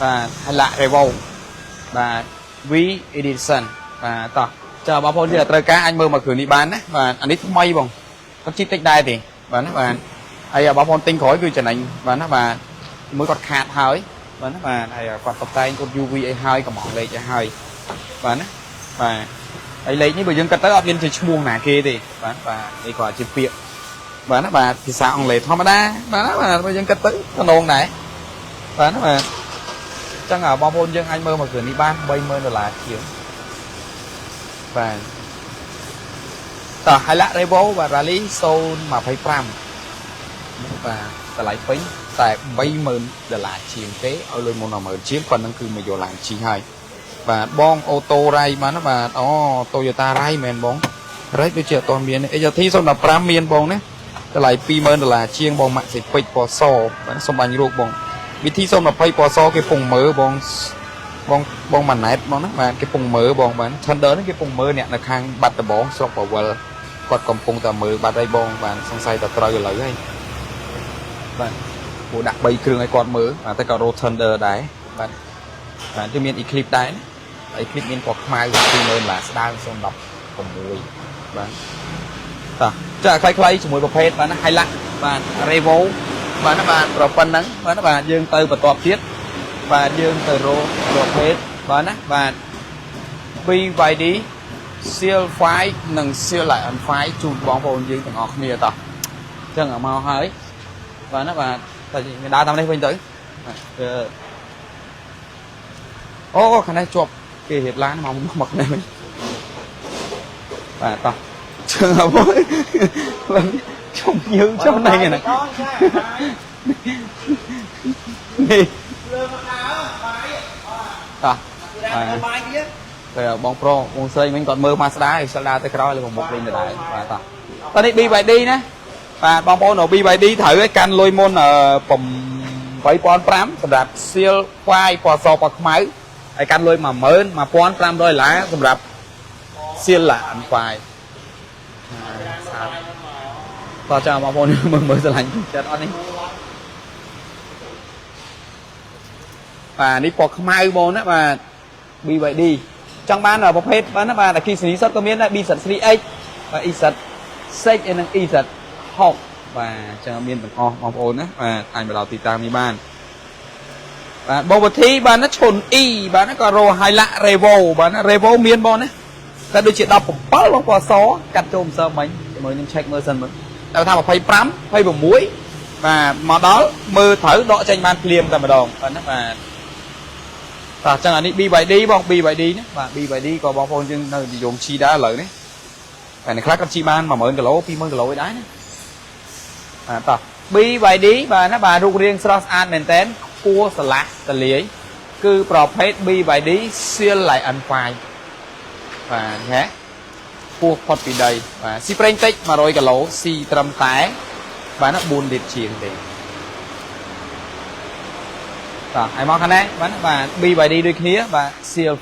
បាទ Hilux Revo បាទ V Edition បាទតោះចាបងប្អូនយើងត្រូវការអាចមើលមកគ្រឿងនេះបានណាបាទអានេះថ្មីបងគាត់ជីតិចដែរទេបាទណាបាទហើយបងប្អូនទិញក្រោយគឺចំណេញបាទណាបាទមួយគាត់ខាតហើយបាទណាបាទហើយគាត់តបតែងគាត់ UV អីហើយកំងលេខអីហើយបាទណាបាទហើយលេខនេះបើយើងគិតទៅអត់មានជាឈ្មោះណាគេទេបាទបាទនេះគាត់ជាពាក្យបាទណាបាទភាសាអង់គ្លេសធម្មតាបាទណាបាទបើយើងគិតទៅតំណងដែរបាទណាបាទអញ្ចឹងបងប្អូនយើងអាចមើលមកគ្រឿងនេះបាន30000ដុល្លារជាងបាទតោះ Hilux Revo បាទ Rally 025បាទតម្លៃពេញតែ30000ដុល្លារជាងទេឲ្យលុយមុន10000ជាងប៉ុណ្ណឹងគឺមកយកឡានជិះហើយបាទបងអូតូរ៉ៃបានណាបាទអូ Toyota រ៉ៃមែនបងរ៉ៃដូចជាអត់ទាន់មានទេ HRT 015មានបងណាតម្លៃ20000ដុល្លារជាងបងម៉ាក់សេពេជ្រពណ៌សបាទសុំបាញ់រូបបងវិធី020ពណ៌សគេពងមើបងបងបងម៉ាណែតបងណាបាទគេពងមើបងបាទ Thunder នេះគេពងមើអ្នកនៅខាងបាត់ដំបងស្រុកបវលគាត់កំពុងតែមើលបាត់អីបងបាទសង្ស័យតែត្រូវឥឡូវហើយបាទពូដាក់3គ្រឿងឲ្យគាត់មើលបាទតែក៏ Road Thunder ដែរបាទបាទគឺមាន Eclipse ដែរណា Eclipse មានពណ៌ខ្មៅ20000ដុល្លារស្ដើង016បាទតោះចាខ្លីៗជាមួយប្រភេទបាទណា Hilux បាទ Revo បាទណាបាទប្រប៉ុណ្ណឹងបាទណាបាទយើងទៅបន្ទាប់ទៀតបាទយើងទៅរកប្រភេទបាទណាបាទ BYD Seal 5និង Seal Lion 5ជូនបងប្អូនយើងទាំងអស់គ្នាតោះអញ្ចឹងមកហើយបាទណាបាទតែដើរតាមនេះវិញទៅបាទគឺអូខាងនេះជាប់គេរៀបឡានមកមកនេះវិញបាទតោះជើងអើយជុំយើងចុះណៃណានេះតោះបាទ បាយទៀត តែបងប្រុសបងស្រីមិញគាត់មើលមកស្ដាយស្ដាយទៅក្រោយលើមុខវិញដដែលបាទតោះតោះនេះ BYD ណាបាទបងប្អូននៅ BYD ត្រូវឲ្យកាន់លុយមុន8500សម្រាប់ Seal 5ពណ៌សពណ៌ខ្មៅហើយកាន់លុយ11500ដុល្លារសម្រាប់ Seal Lion 5សាតោះចាំបងប្អូនមើលមើលស្រឡាញ់ចិត្តអត់នេះបាទនេះពណ៌ខ្មៅបងណាបាទ BYD ចង់បានប្រភេទបានណាបាទអគ្គិសនីសុទ្ធក៏មានដែរ BZ3X បាទ EZ 6ឯនិង EZ 6បាទចឹងមានទាំងអស់បងប្អូនណាបាទអាចមកដល់ទីតាំងនេះបានបាទបូវធីបាទណាឈុន E បាទណាក៏រោ Hilux Revo បាទណា Revo មានបងណាតែដូចជា17បងពណ៌សកាត់ចូលម្សិលមិញមើលខ្ញុំ check មើលសិនមើលតែថា25 26បាទមកដល់មើលត្រូវដកចេញបានភ្លាមតែម្ដងបាទណាបាទ បាទអញ្ចឹងអានេះ BYD បង BYD ណាបាទ BYD ក៏បងប្អូនយើងនៅនិយមជិះដែរឥឡូវនេះតែអ្នកខ្លះគាត់ជិះបាន10000គីឡូ20000គីឡូឯដែរណាបាទតោះ BYD បាទណាបាទរូបរាងស្រស់ស្អាតមែនតើគួរស្រឡះទលាយគឺប្រភេទ BYD Seal Lion 5បាទហ៎ពោះផុតពីដីបាទស៊ីប្រេងតិច100គីឡូស៊ីត្រឹមតែបាទណា4លីត្រជាងទេ បាទហើយមកខាងនេះបាទបាទ BYD ដូចគ្នាបាទ Seal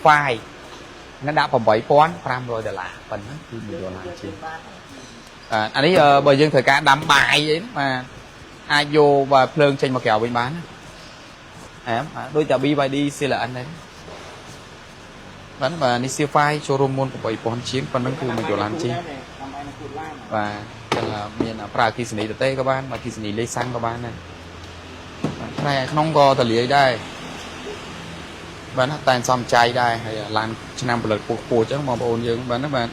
5នឹងដាក់8500ដុល្លារប៉ុណ្ណឹងគឺ1ដុល្លារជាងបាទអានេះបើយើងត្រូវការដាំបាយអីណាបាទអាចយកបាទភ្លើងចេញមកក្រៅវិញបានណាអែមបាទដូចតែ BYD Seal N ដែរបាទបាទនេះ Seal 5ចូលរួមមុន8000ជាងប៉ុណ្ណឹងគឺ1ដុល្លារជាង ដើម្បីនឹងគូតឡាន បាទចឹងមានប្រើអគ្គិសនីទៅទេក៏បានបើអគ្គិសនីលេខសាំងក៏បានដែរបាទផ្នែកក្នុងក៏តលាយដែរបាទណាតែសំចៃដែរហើយឡានឆ្នាំផលិតពោះពោះចឹងបងប្អូនយើងបាទណាបាទ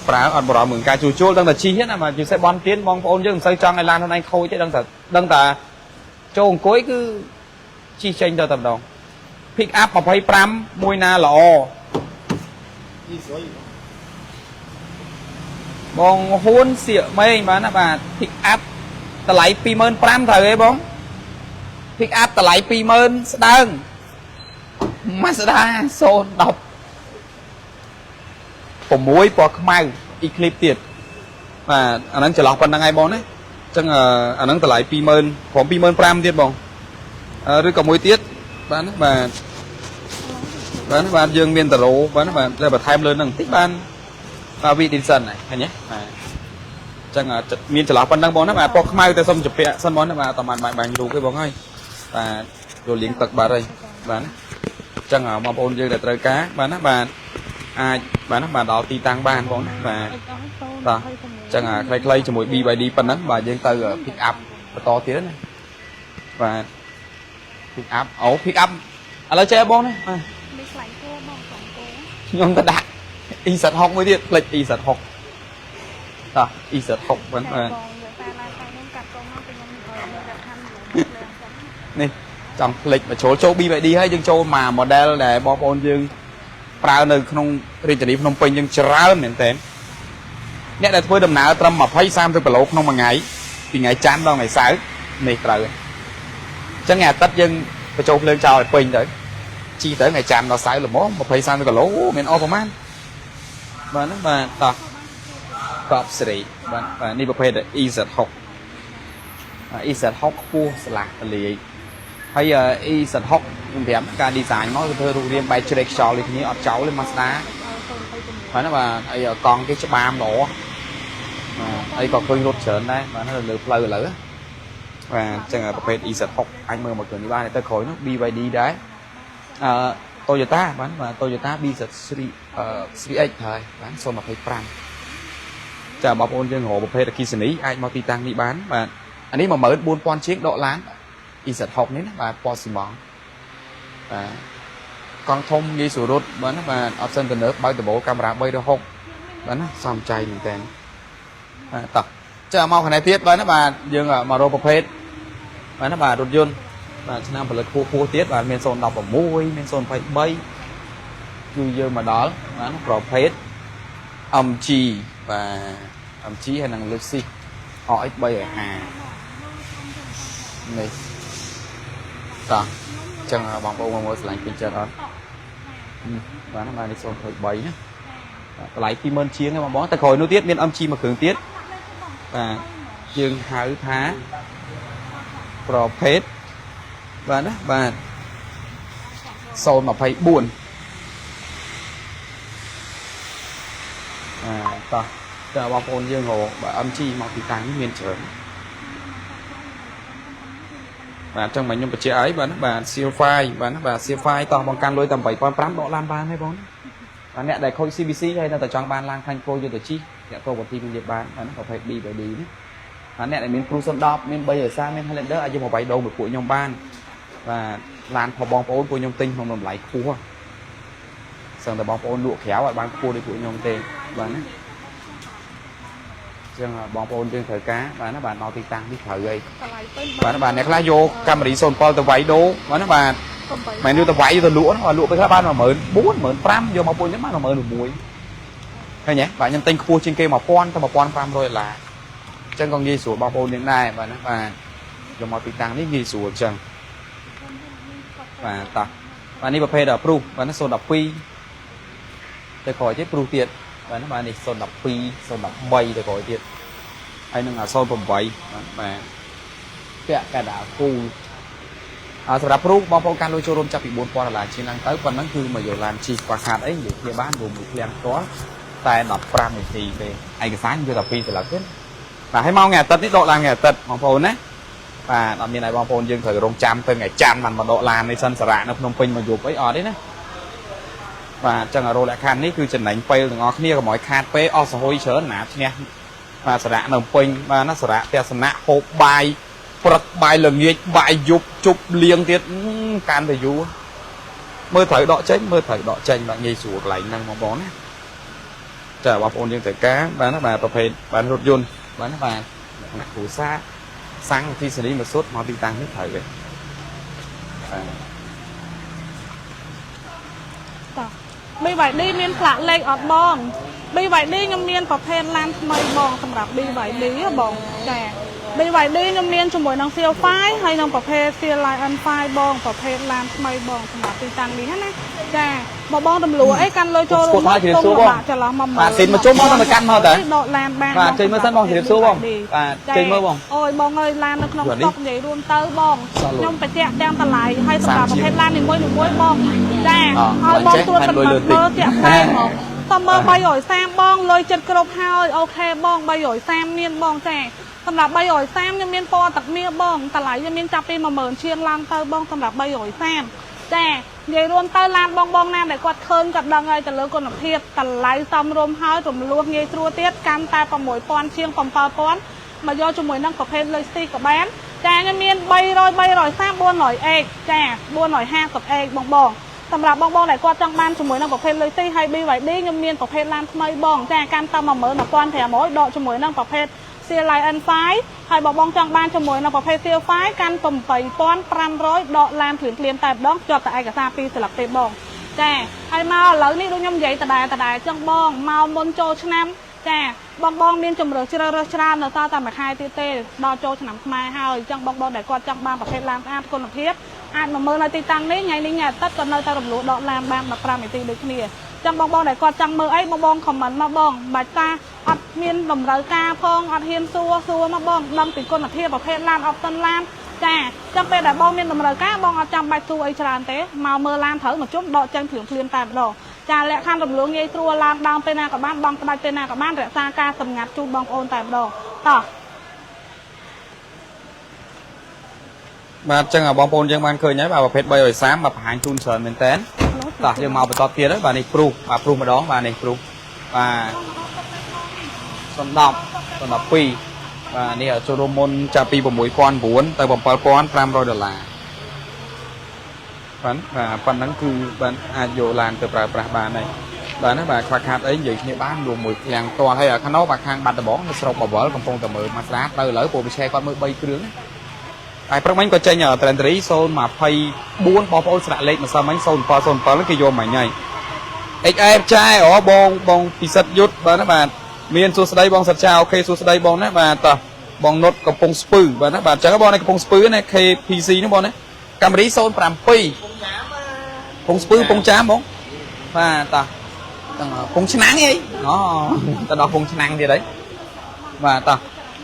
ប្រើអត់បារម្ភរឿងការជួសជុលដឹងតែជិះណាបាទជាពិសេសបនទៀនបងប្អូនយើងមិនសូវចង់ឲ្យឡានខ្លួនឯងខូចទេដឹងតែចូលអង្គុយគឺជិះចេញទៅតែម្ដង pick up 25មួយណាល្អបងហ៊ួនសៀកមេងបាទណាបាទ pick up តម្លៃ25,000ត្រូវទេបង pick up តម្លៃ20,000ស្ដើង Mazda 010 6ពណ៌ខ្មៅ Eclipse ទៀតបាទអាហ្នឹងចន្លោះប៉ុណ្្នឹងហើយបងណាអញ្ចឹងអាហ្នឹងតម្លៃ20000ព្រម25,000ទៀតបងឬក៏មួយទៀតបាទណាបាទបាទណាបាទយើងមានតារ៉ូបាទណាបាទតែបន្ថែមលើហ្នឹងបន្តិចបានបាទ V Edison ហើយឃើញទេបាទអញ្ចឹងមានចន្លោះប៉ុណ្្នឹងបងណាបាទពណ៌ខ្មៅតែសុំជពាក់សិនបងណាបាទអត់បានបាញ់រូបទេបងហើយបាទយកលាងទឹកបាត់ហើយបាទណាអញ្ចឹងបងប្អូនយើងដែលត្រូវការបាទណាបាទអាចបាទណាបាទដល់ទីតាំងបានបងណាបាទ បាទអញ្ចឹងអាខ្លីៗជាមួយ BYD ប៉ុណ្ណឹងបាទយើងទៅ pick up បន្តទៀតណាបាទ pick up អូ pick up ឥឡូវចេះបងនេះបាទ នេះខ្លាញ់គោបងខ្លាញ់គោ ខ្ញុំទៅដាក់ EZ6 មួយទៀតផ្លេច EZ6 តោះ EZ6 បាទបាទ បងយកតែឡានតែខ្ញុំកាត់កងមកពីខ្ញុំមើលតែខាំលើចឹង នេះចង់ផ្លេចមកចូលចូល BYD ហើយយើងចូលមក model ដែលបងប្អូនយើងប្រើនៅក្នុងរាជធានីភ្នំពេញយើងច្រើនមែនតើអ្នកដែលធ្វើដំណើរត្រឹម20 30គីឡូក្នុងមួយថ្ងៃពីថ្ងៃច័ន្ទដល់ថ្ងៃសៅរ៍នេះត្រូវហើយអញ្ចឹងថ្ងៃអាទិត្យយើងបញ្ចូលភ្លើងចោលឲ្យពេញទៅជីទៅថ្ងៃច័ន្ទដល់សៅរ៍ល្មម20 30គីឡូមានអស់ប្រហែលបាទហ្នឹងបាទតោះកប់សេរីបាទបាទនេះប្រភេទ EZ6 បាទ EZ6 ខ្ពស់ស្លាស់ទលាយហើយ EZ6 ខ្ញុំប្រាប់ការ design មកគឺធ្វើរូបរាងបែកជ្រែកខ្យល់ដូចគ្នាអត់ចោលទេ Mazda បាទណាបាទហើយកង់គេច្បាមល្អបាទហើយក៏ឃើញរត់ច្រើនដែរបាទនៅលើផ្លូវឥឡូវណាបាទអញ្ចឹងប្រភេទ EZ6 អាចមើលមកគ្រឿងនេះបានទៅក្រោយនោះ BYD ដែរអឺ Toyota បាទបាទ Toyota BZ3 អឺ 3X ហើយបាទ025ចាបងប្អូនយើងរកប្រភេទអគ្គិសនីអាចមកទីតាំងនេះបានបាទអានេះ14000ជាងដកឡាន EZ6 នេះណាបាទពណ៌ស៊ីម៉ងបាទកង់ធំងាយស្រួលរត់បាទណាបាទ option ទំនើបបើកដំបូលកាមេរ៉ា360បាទណាសំចៃមែនតើបាទតោះចាមកខាងនេះទៀតបាទណាបាទយើងមករកប្រភេទបាទណាបាទរថយន្តបាទឆ្នាំផលិតខ្ពស់ខ្ពស់ទៀតបាទមាន016មាន023គឺយើងមកដល់បាទណាប្រភេទ MG បាទ MG ហើយនឹង Lexus RX 350នេះតោះអញ្ចឹងបងប្អូនមកមើលឆ្លាញ់ពេញចិត្តអត់បាទណាបាទនេះ023ណាបាទតម្លៃ20000ជាងហ្នឹងបងបងតែក្រោយនោះទៀតមាន MG មួយគ្រឿងទៀតបាទយើងហៅថាប្រភេទបាទណាបាទ024អាតោះតើបងប្អូនយើងរកបាទ MG មកទីតាំងនេះមានច្រើនបាទអញ្ចឹងមកខ្ញុំបញ្ជាក់ឲ្យបាទណាបាទ Seal5 បាទណាបាទ Seal5 តោះបងកាន់លុយតែ8500ដកឡានបានហើយបងបាទអ្នកដែលខូច CBC ហើយនៅតែចង់បានឡានខ្លាញ់គោយកទៅជិះអ្នកក៏វទីមាននិយាយបានបាទណាប្រភេទ B by D នេះបាទអ្នកដែលមាន Cruze 10មាន3រសាមាន Highlander អាចយកមកវាយដូរមួយពួកខ្ញុំបានបាទឡានរបស់បងប្អូនពួកខ្ញុំទិញក្នុងតម្លៃខ្ពស់សឹងតែបងប្អូនលក់ក្រៅឲ្យបានខ្ពស់ដូចពួកខ្ញុំទេបាទណាចឹងបងប្អូនយើងត្រូវការបាទណាបាទដល់ទីតាំងនេះត្រូវហើយ តម្លៃពេញ បាទណាបាទអ្នកខ្លះយកកាមេរី07ទៅវាយដូរបាទណាបាទមិនយកទៅវាយទៅលក់ណាបាទលក់ไปខ្លះបាន14000 15000យកមកពួកខ្ញុំបាន16000ឃើញទេបាទខ្ញុំទិញខ្ពស់ជាងគេ1000ទៅ1500ដុល្លារអញ្ចឹងក៏ងាយស្រួលបងប្អូនយើងដែរបាទណាបាទយកមកទីតាំងនេះងាយស្រួលអញ្ចឹងបាទតោះបាទនេះប្រភេទព្រុសបាទណា012ទៅក្រោយទៀតព្រុសទៀតបាទណាបាទនេះ012 013ទៅក្រោយទៀតហើយនឹង08បាទបាទពាក់កណ្ដាលគូអសម្រាប់ព្រុសបងប្អូនការលុយចូលរួមចាប់ពី4000ដុល្លារជាងឡើងទៅប៉ុណ្ណឹងគឺមកយកឡានជិះខ្វះខាតអីនិយាយគ្នាបានរួមមួយឃ្លាំងផ្ទាល់តែ15នាទីទេឯកសារយកតែ2សន្លឹកទេបាទហើយមកថ្ងៃអាទិត្យនេះដកឡានថ្ងៃអាទិត្យបងប្អូនណាបាទអត់មានឲ្យបងប្អូនយើងត្រូវរងចាំទៅថ្ងៃច័ន្ទបានមកដកឡាននេះសិនសារៈនៅភ្នំពេញមកយប់អីអត់ទេណាបាទអញ្ចឹងរោលក្ខខណ្ឌនេះគឺចំណេញពេលទាំងអស់គ្នាកុំឲ្យខាតពេលអស់សហុយច្រើនណាឈ្នះបាទសារៈនៅភ្នំពេញបាទណាសារៈទស្សនៈហូបបាយព្រឹកបាយល្ងាចបាយយប់ជប់លៀងទៀតកាន់តែយូរមើលត្រូវដកចេញមើលត្រូវដកចេញបាទងាយស្រួលកន្លែងហ្នឹងបងប្អូនណា ចាបងប្អូនយើងត្រូវការបាទណាបាទប្រភេទបាទរថយន្តបាទណាបាទអ្នកគ្រូសាសាំងទីសេរីមកសុទ្ធមកទីតាំងនេះត្រូវទេបាទ តោះ BYD មានផ្លាកលេខអត់បង BYD ខ្ញុំមានប្រភេទឡានថ្មីបងសម្រាប់ BYD ហ៎បងចា BYD ខ្ញុំមានជាមួយនឹង Seal 5ហើយនិងប្រភេទ Seal Lion 5បងប្រភេទឡានថ្មីបងសម្រាប់ទីតាំងនេះណាចាបើបងទម្លួអីកាន់លុយចូល ស្គាល់ហើយជម្រាបសួរបង បាក់ចន្លោះ10000 បាទស៊ីនមកជុំមកទៅកាន់មកតើ ដកឡានបាន បាទចេញមើលសិនបងជម្រាបសួរបងបាទចេញមើលបង អូយបងអើយឡាននៅក្នុង យល់នេះ ស្តុកនិយាយរួមទៅបង សល់លុយ ខ្ញុំបញ្ជាក់ទាំងតម្លៃហើយសម្រាប់ 30 ប្រភេទឡាននីមួយៗបងចា អ ឲ្យបងត្រួត ចេះ ពិនិត្យ លុយលើ មើល តិច ជាក់ស្ដែងហ្មងតើមើល330បងលុយចិត្តគ្រប់ហើយ OK បង330មានបងចាសម្រាប់330ខ្ញុំមានពណ៌ទឹកមាសបងតម្លៃខ្ញុំមានចាប់ពី10000ជាងឡើងទៅបងសម្រាប់330ចានិយាយរួមទៅឡានបងបងណាដែលគាត់ឃើញគាត់ដឹងហើយទៅលើគុណភាពតម្លៃសមរម្យហើយរំលោះងាយស្រួលទៀតកាន់តែ6000ជាង7000មកយកជាមួយនឹងប្រភេទ Lexus ក៏បានចាខ្ញុំមាន300 330 400X ចា 450X បងបងសម្រាប់បងបងដែលគាត់ចង់បានជាមួយនឹងប្រភេទ Lexus ហើយ BYD ខ្ញុំមានប្រភេទឡានថ្មីបងចាកាន់តែ11500ដកជាមួយនឹងប្រភេទ Seal 5ហើយបងបងចង់បានជាមួយនឹងប្រភេទ Seal 5កាន់8500ដកឡានភ្លាមភ្លាមតែម្ដងជាប់តែឯកសារពីរស្លឹកទេបងចាហើយមកឥឡូវនេះដូចខ្ញុំនិយាយដដែលដដែលចឹងបងមកមុនចូលឆ្នាំចាបងបងមានជំរើសជ្រើសរើសច្រើននៅសល់តែមួយខែទៀតទេដល់ចូលឆ្នាំខ្មែរហើយអញ្ចឹងបងបងដែលគាត់ចង់បានប្រភេទឡានស្អាតគុណភាពអាចមកមើលនៅទីតាំងនេះថ្ងៃនេះថ្ងៃអាទិត្យក៏នៅតែរំលោះដកឡានបាន15នាទីដូចគ្នាចឹងបងបងដែលគាត់ចង់មើលអីបងបង comment មកបងមិនបាច់ថាអត់មានតម្រូវការផងអត់ហ៊ានសួរសួរមកបងដឹងពីគុណភាពប្រភេទឡាន option ឡានចាចឹងពេលដែលបងមានតម្រូវការបងអត់ចាំបាច់សួរអីច្រើនទេមកមើលឡានត្រូវមកជុំដកចេញភ្លាមភ្លាមតែម្ដងចាលក្ខខណ្ឌរំលងងាយស្រួលឡើងដើមពេលណាក៏បានបងផ្ដាច់ពេលណាក៏បានរក្សាការសម្ងាត់ជូនបងប្អូនតែម្ដងតោះ បាទអញ្ចឹងបងប្អូនយើងបានឃើញហើយបាទប្រភេទ330មកបង្ហាញជូនច្រើនមែនតើតោះយើងមកបន្តទៀតហើយបាទនេះព្រុសបាទព្រុសម្ដងបាទនេះព្រុសបាទសំ10សំ12បាទនេះចូលរួមមុនចាប់ពី6009ទៅ7500ដុល្លារបាទបាទប៉ុណ្ណឹងគឺបានអាចយកឡានទៅប្រើប្រាស់បានហើយបាទណាបាទខ្វះខាតអីនិយាយគ្នាបានរួមមួយឃ្លាំងផ្ទាល់ហើយខាងនោះបាទខាងបាត់ដំបងនៅស្រុកបវលកំពុងតែមើលម៉ាស្ដាទៅឥឡូវពួកវិឆេគាត់មើល3គ្រឿងណា ហើយព្រឹកមិញក៏ចេញ Trendry 024បងប្អូនស្រាក់លេខម្សិលមិញ0707គេយកមិញហើយ XF ចែអូបងបងពិសិដ្ឋយុទ្ធបាទណាបាទមានសួស្ដីបងសិតចា OK សួស្ដីបងណាបាទតោះបងនុតកំពង់ស្ពឺបាទណាបាទអញ្ចឹងបងនៅកំពង់ស្ពឺណា KPC នោះបងណាកាមេរី07កំពង់ស្ពឺកំពង់ចាមបងបាទតោះទាំងកំពង់ឆ្នាំងអីអូទៅដល់កំពង់ឆ្នាំងទៀតអីបាទតោះ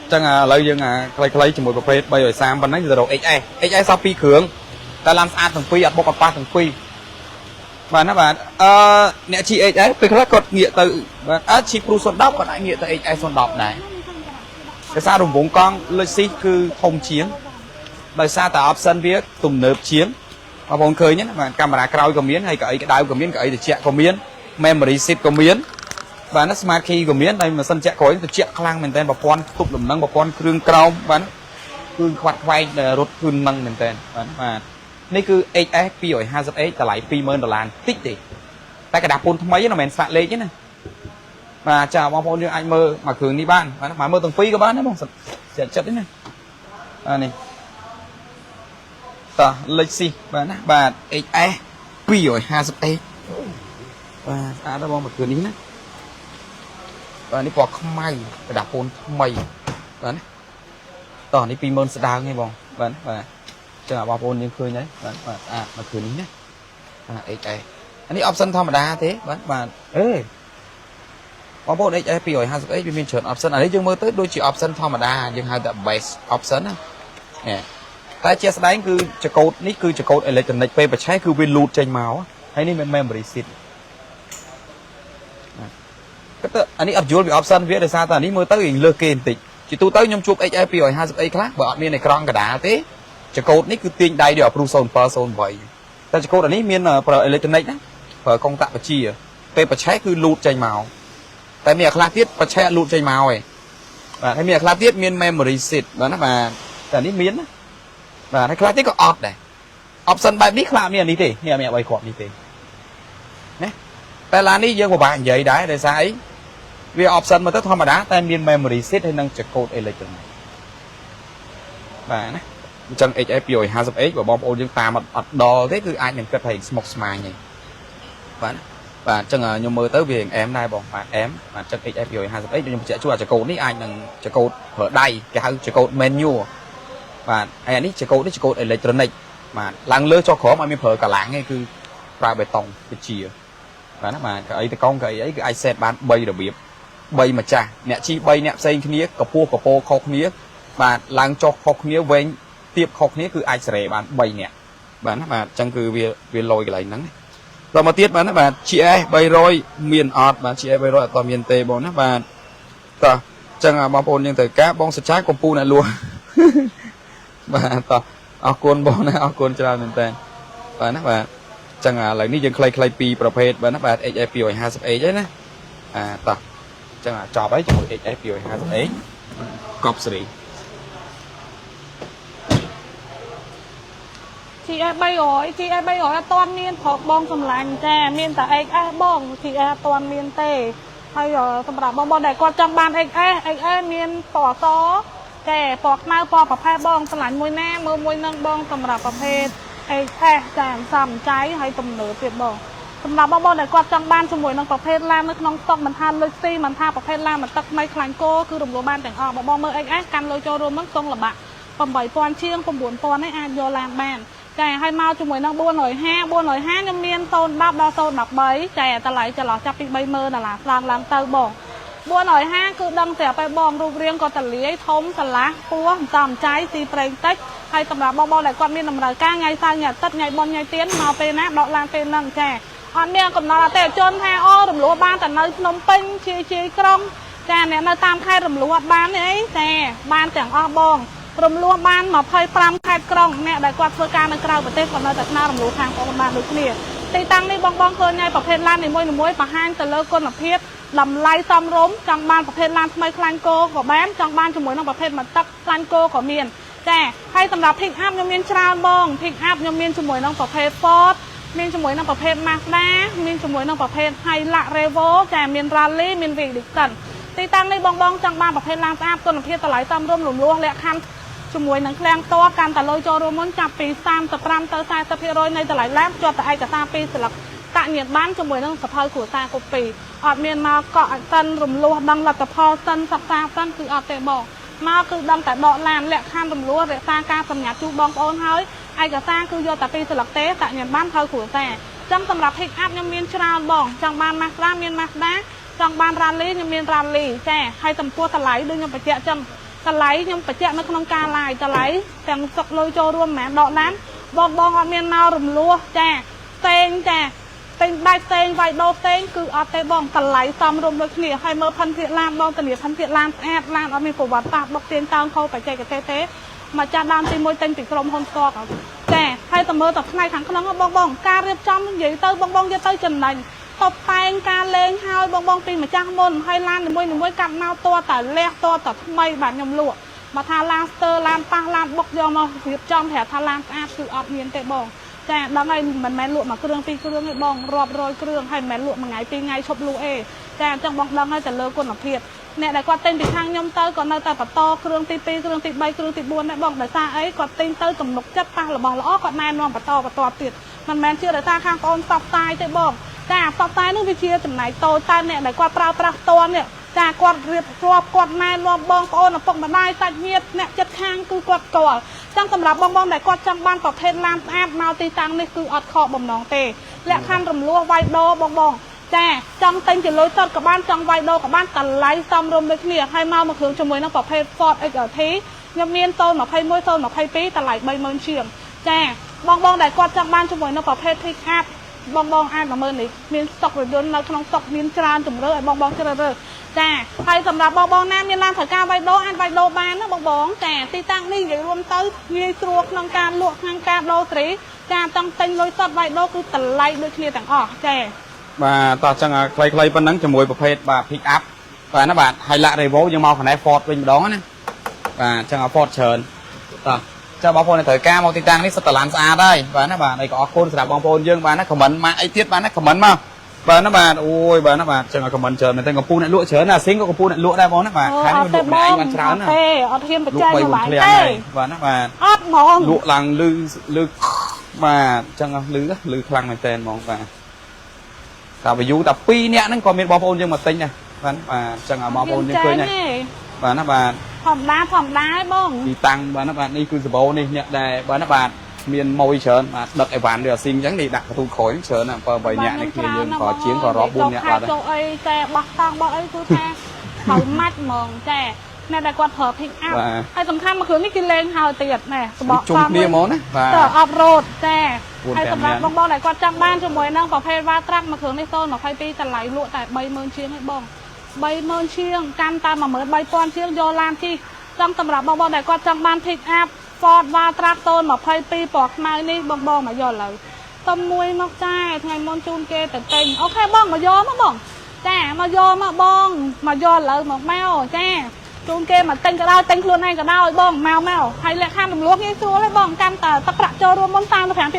អញ្ចឹងឥឡូវយើងខ្លីៗជាមួយប្រភេទ330ប៉ុណ្ណឹងទៅរក XS XS សល់2គ្រឿងតែឡានស្អាតទាំងពីរអត់បុកអត់ប៉ះទាំងពីរបាទណាបាទអឺអ្នកជិះ XS ពេលខ្លះគាត់ងាកទៅបាទអើជិះ Pro 010គាត់អាចងាកទៅ XS 010ដែរដោយសាររង្វង់កង់ Lexus គឺធំជាងដោយសារតែ option វាទំនើបជាងបងប្អូនឃើញណាបាទកាមេរ៉ាក្រោយក៏មានហើយកៅអីក្តៅក៏មានកៅអីត្រជាក់ក៏មាន memory seat ក៏មានបាទណា smart key ក៏មានហើយម៉ាស៊ីនជាក់ក្រោយត្រជាក់ខ្លាំងមែនតើប្រព័ន្ធទប់លំនឹងប្រព័ន្ធគ្រឿងក្រោមបាទគឺខ្វាត់ខ្វែងដែលរត់គឺនឹងមែនតើបាទបាទនេះគឺ HS 250H តម្លៃ20000ដុល្លារតិចទេតែក្រដាសពន្ធថ្មីណាមិនមែនស្លាកលេខទេណាបាទចាបងប្អូនយើងអាចមើលមួយគ្រឿងនេះបានបាទមកមើលទាំងពីរក៏បានដែរបងសិតចិត្តចិត្តទេណាបាទនេះតោះលេខស៊ីបាទណាបាទ HS 250H បាទស្អាតណាស់បងមួយគ្រឿងនេះណាបាទនេះពណ៌ខ្មៅក្រដាសពន្ធថ្មីបាទណាតោះនេះ20000ស្ដើងឯងបងបាទបាទចាបងប្អូនយើងឃើញហើយបាទបាទស្អាតមួយគ្រឿងនេះណាបាទ HS អានេះ option ធម្មតាទេបាទបាទអេបងប្អូន HS 250H វាមានច្រើន option អានេះយើងមើលទៅដូចជា option ធម្មតាយើងហៅថា base option ណានេះតែជាក់ស្ដែងគឺចកោតនេះគឺចកោត electronic ពេលបច្ឆេះគឺវាលូតចេញមកហើយនេះមាន memory seat គិតទៅអានេះអត់យល់ពី option វាដោយសារតែអានេះមើលទៅរៀងលើសគេបន្តិចជាទូទៅខ្ញុំជួប HS 250H ខ្លះបើអត់មានអេក្រង់កដាលទេចកោតនេះគឺទាញដៃដូច Approved 0708តែចកោតអានេះមានប្រើ electronic ណាប្រើកុងតាក់បជាពេលបច្ឆេះគឺលូតចេញមកតែមានអាខ្លះទៀតបច្ឆេះអត់លូតចេញមកឯងបាទហើយមានអាខ្លះទៀតមាន memory seat បាទណាបាទតែអានេះមានណាបាទហើយខ្លះទៀតក៏អត់ដែរ option បែបនេះខ្លះអត់មានអានេះទេនេះអត់មានអ្វីគ្រាប់នេះទេណាតែឡាននេះយើងពិបាកនិយាយដែរដោយសារអី វា option មកទៅធម្មតាតែមាន memory seat ហើយនិងចង្កូត electronic បាទណាអញ្ចឹង HS 250H បើបងប្អូនយើងតាមអត់អត់ដល់ទេគឺអាចនឹងគិតថាស្មុកស្មាញហើយបាទណាបាទអញ្ចឹងខ្ញុំមើលទៅវាអែមដែរបងបាទអែមបាទអញ្ចឹង HS 250H ខ្ញុំបញ្ជាក់ជួអាចង្កូតនេះអាចនឹងចង្កូតប្រើដៃគេហៅចង្កូត manual បាទហើយអានេះចង្កូតនេះចង្កូត electronic បាទឡើងលើចុះក្រោមអត់មានប្រើកម្លាំងទេគឺប្រើបេតុងវិជាបាទណាបាទកៅអីតកងកៅអីអីគឺអាច set បាន3របៀប3ម្ចាស់អ្នកជី3អ្នកផ្សេងគ្នាកពស់កពោខុសគ្នាបាទឡើងចុះខុសគ្នាវែងទៀបខុសគ្នាគឺអាចសេរីបាន3អ្នកបាទណាបាទអញ្ចឹងគឺវាវាលយកន្លែងហ្នឹងដល់មកទៀតបាទណាបាទ GS 300មានអត់បាទ GS 300អត់តមានទេបងណាបាទតោះអញ្ចឹងបងប្អូនយើងត្រូវការបងសច្ចាកំពូលអ្នកលក់ បាទតោះអរគុណបងណាអរគុណច្រើនមែនតើបាទណាបាទអញ្ចឹងឥឡូវនេះយើងខ្លីៗពីប្រភេទបាទណាបាទ HS 250H ហ្នឹងណាអាតោះអញ្ចឹងចប់ហើយជាមួយ HS 250H កប់សេរី GS 300 GS 300អត់ទាន់មានប្រុសបងសម្លាញ់ចាមានតែ XS បង GS អត់ទាន់មានទេហើយសម្រាប់បងបងដែលគាត់ចង់បាន XS XS មានពណ៌សចាពណ៌ខ្មៅពណ៌ប្រផេះបងសម្លាញ់មួយណាមើលមួយនឹងបងសម្រាប់ប្រភេទ XS ចាសំចៃហើយទំនើបទៀតបងសម្រាប់បងបងដែលគាត់ចង់បានជាមួយនឹងប្រភេទឡាននៅក្នុងស្តុកមិនថាលុយស៊ីមិនថាប្រភេទឡានមិនទឹកថ្មីខ្លាញ់គោគឺរំលោះបានទាំងអស់បងបងមើល XS កាន់លុយចូលរួមហ្នឹងតុងល្បាក់8000ជាង9000នេះអាចយកឡានបានចាឲ្យមកជាមួយនឹង450 450ខ្ញុំមាន010ដល់013ចាតម្លៃចន្លោះចាប់ពី30000ដុល្លារឡើងឡើងទៅបង450គឺដឹងស្រាប់ហើយបងរូបរាងក៏តលាយធំស្រឡះពោះសំចៃស៊ីប្រេងតិចហើយសម្រាប់បងបងដែលគាត់មានតម្រូវការថ្ងៃសៅរ៍ថ្ងៃអាទិត្យថ្ងៃបុណ្យថ្ងៃទៀនមកពេលណាដកឡានពេលហ្នឹងចាអត់មានកំណត់អតិថិជនថាអូរំលោះបានតែនៅភ្នំពេញជាជាក្រុងចាអ្នកនៅតាមខេត្តរំលោះអត់បានទេអីចាបានទាំងអស់បងរំលោះបាន25ខេត្តក្រុងអ្នកដែលគាត់ធ្វើការនៅក្រៅប្រទេសក៏នៅតែស្នើរំលោះខាងបងបានដូចគ្នាទីតាំងនេះបងបងឃើញហើយប្រភេទឡាននីមួយៗបង្ហាញទៅលើគុណភាពតម្លៃសមរម្យចង់បានប្រភេទឡានថ្មីខ្លាញ់គោក៏បានចង់បានជាមួយនឹងប្រភេទមកទឹកខ្លាញ់គោក៏មានចាហើយសម្រាប់ pick up ខ្ញុំមានច្រើនបង pick up ខ្ញុំមានជាមួយនឹងប្រភេទ Ford មានជាមួយនឹងប្រភេទ Mazda មានជាមួយនឹងប្រភេទ Hilux Revo ចាមាន Rally មាន Victor ទីតាំងនេះបងបងចង់បានប្រភេទឡានស្អាតគុណភាពតម្លៃសមរម្យរំលោះលក្ខខណ្ឌជាមួយនឹងឃ្លាំងតបកាន់តែលុយចូលរួមមុនចាប់ពី35ទៅ40%នៃតម្លៃឡានជាប់តែឯកសារពីរស្លឹកតញ្ញាបានជាមួយនឹងសភៅគ្រួសារកូពីអត់មានមកកក់សិនរំលោះដឹងលទ្ធផលសិនសិក្សាសិនគឺអត់ទេបងមកគឺដឹងតែដកឡានលក្ខខណ្ឌរំលោះរក្សាការសម្ញាជូនបងប្អូនហើយឯកសារគឺយកតែពីរស្លឹកទេតញ្ញាបានហើយគ្រួសារចឹងសម្រាប់ pick up ខ្ញុំមានច្រើនបងចង់បាន Mazda មាន Mazda ចង់បាន Rally ខ្ញុំមាន Rally ចាហើយចំពោះតម្លៃដូចខ្ញុំបញ្ជាក់ចឹងតម្លៃខ្ញុំបញ្ជាក់នៅក្នុងការ live តម្លៃទាំងសុកលុយចូលរួមមិនមែនដកឡានបងបងអត់មានមករំលោះចាផ្សេងចាទិញដាច់ផ្សេងវាយដូរផ្សេងគឺអត់ទេបងតម្លៃសមរម្យដូចគ្នាហើយមើលផិនភាកឡានបងធានាផិនភាកឡានស្អាតឡានអត់មានប្រវត្តិប៉ះបុកទាញតើងខោបច្ចេកទេសទេមកចាស់ដើមទី1ទិញពីក្រុមហ៊ុនស្គាល់ចាហើយតែមើលតែផ្នែកខាងក្នុងបងបងការរៀបចំនិយាយទៅបងបងយកទៅចំណេញតបតែងការលេងហើយបងបងពីម្ចាស់មុនហើយឡាននីមួយៗកាត់មកតតែលះតតែថ្មីបាទខ្ញុំលក់មកថាឡានស្ទើឡានប៉ះឡានបុកយកមករៀបចំប្រាប់ថាឡានស្អាតគឺអត់មានទេបងចាដឹងហើយមិនមែនលក់មួយគ្រឿងពីរគ្រឿងទេបងរាប់រយគ្រឿងហើយមិនមែនលក់មួយថ្ងៃពីរថ្ងៃឈប់លក់ទេចាអញ្ចឹងបងដឹងហើយតែលើគុណភាពអ្នកដែលគាត់ទិញពីខាងខ្ញុំទៅក៏នៅតែបន្តគ្រឿងទី2គ្រឿងទី3គ្រឿងទី4ដែរបងដោយសារអីគាត់ទិញទៅទំនុកចិត្តប៉ះរបស់ល្អគាត់ណែនាំបន្តបន្តទៀតមិនមែនជាដោយសារខាងបងផ្សព្វផ្សាយទេបងចាផ្សព្វផ្សាយនោះវាជាចំណែកតូចតែអ្នកដែលគាត់ប្រើប្រាស់ផ្ទាល់នេះចាគាត់រៀបរាប់គាត់ណែនាំបងប្អូនឪពុកម្ដាយសាច់ញាតិអ្នកចិត្តខាងគឺគាត់ស្គាល់ចឹងសម្រាប់បងបងដែលគាត់ចង់បានប្រភេទឡានស្អាតមកទីតាំងនេះគឺអត់ខកបំណងទេលក្ខខណ្ឌរំលោះវាយដូរបងបងចាចង់ទិញជាលុយសុទ្ធក៏បានចង់វាយដូរក៏បានតម្លៃសមរម្យដូចគ្នាហើយមកមួយគ្រឿងជាមួយនឹងប្រភេទ Ford XLT ខ្ញុំមាន021 022តម្លៃ30000ជាងចាបងបងដែលគាត់ចង់បានជាមួយនឹងប្រភេទ pick up បងបងអាចមកមើលនេះមានស្តុករថយន្តនៅក្នុងស្តុកមានច្រើនជម្រើសឲ្យបងបងជ្រើសរើសចាហើយសម្រាប់បងបងណាមានឡានត្រូវការវាយដូរអាចវាយដូរបានណាបងបងចាទីតាំងនេះនិយាយរួមទៅងាយស្រួលក្នុងការលក់ក្នុងការដូរសេរីចាចង់ទិញលុយសុទ្ធវាយដូរគឺតម្លៃដូចគ្នាទាំងអស់ចា បាទតោះចឹងខ្លីៗប៉ុណ្ណឹងជាមួយប្រភេទបាទ pick up បាទណាបាទ Hilux Revo យើងមកខាងនេះ Ford វិញម្ដងណាបាទចឹង Ford ច្រើនតោះចាបងប្អូនត្រូវការមកទីតាំងនេះសុទ្ធតែឡានស្អាតហើយបាទណាបាទហើយក៏អរគុណសម្រាប់បងប្អូនយើងបាទណា comment មកអីទៀតបាទណា comment មក បាទណាបាទអូយបាទណាបាទចឹងឲ្យ comment ច្រើនមែនតើកំពូលអ្នកលក់ច្រើនណាស៊ីងក៏កំពូលអ្នកលក់ដែរបងណាបាទខែនេះលក់ម្នាក់ឯងបានច្រើនណា ទេអត់ហ៊ានប លក់ ច្ចេក 3 4 មក ឃ្លាំង ទេ ហើយបាទណាបាទ អត់ហ្មង លក់ឡើងលឺលឺបាទចឹងលឺលឺខ្លាំងមែនតើហ្មងបាទតា view តា2នាក់ហ្នឹងក៏មានបងប្អូនយើងមកទិញដែរបាទបាទចឹងឲ្យបងប្អូនយើងឃើញដែរបាទណាបាទ ធម្មតាធម្មតាឯងបង ទីតាំងបាទណាបាទនេះគឺសបោនេះអ្នកដែលបាទណាបាទមានម៉ួយច្រើនបាទដឹកអីវ៉ាន់ឬអាស៊ីងអញ្ចឹងនេះដាក់បន្ទូក្រោយច្រើនណា7 8នាក់នេះគ្នាយើងក៏ជាងក៏រាប់4នាក់បាទ ចូលអីតែបោះតង់បោះអីគឺថាត្រូវម៉ាច់ហ្មងចាអ្នកដែលគាត់ប្រើ pick up ហើយសំខាន់មួយគ្រឿងនេះគេលេងហើយទៀតណែសបក ជុំគ្នាហ្មងណាបាទ ត off road ចា 4 ហើយសម្រាប់ 5 បងបងដែលគាត់ចង់បានជាមួយនឹងប្រភេទ Wildtrak មួយគ្រឿងនេះ022តម្លៃលក់តែ30000ជាងឯងបង30000ជាងកាន់តាម13000ជាងយកឡានជិះចង់សម្រាប់បងបងដែលគាត់ចង់បាន pick up Ford Wildtrak 022ពណ៌ខ្មៅនេះបងបងមកយកឡើយសុំមួយមកចាថ្ងៃមុនជូនគេទៅទិញ OK បងមកយកមកបងចាមកយកមកបងមកយកឥឡូវមកមកចាជូនគេមកទិញក៏ដោយទិញខ្លួនឯងក៏ដោយបងមកមកហើយលក្ខខណ្ឌរំលោះងាយស្រួលទេបងកាន់តែទឹកប្រាក់ចូលរួមមុន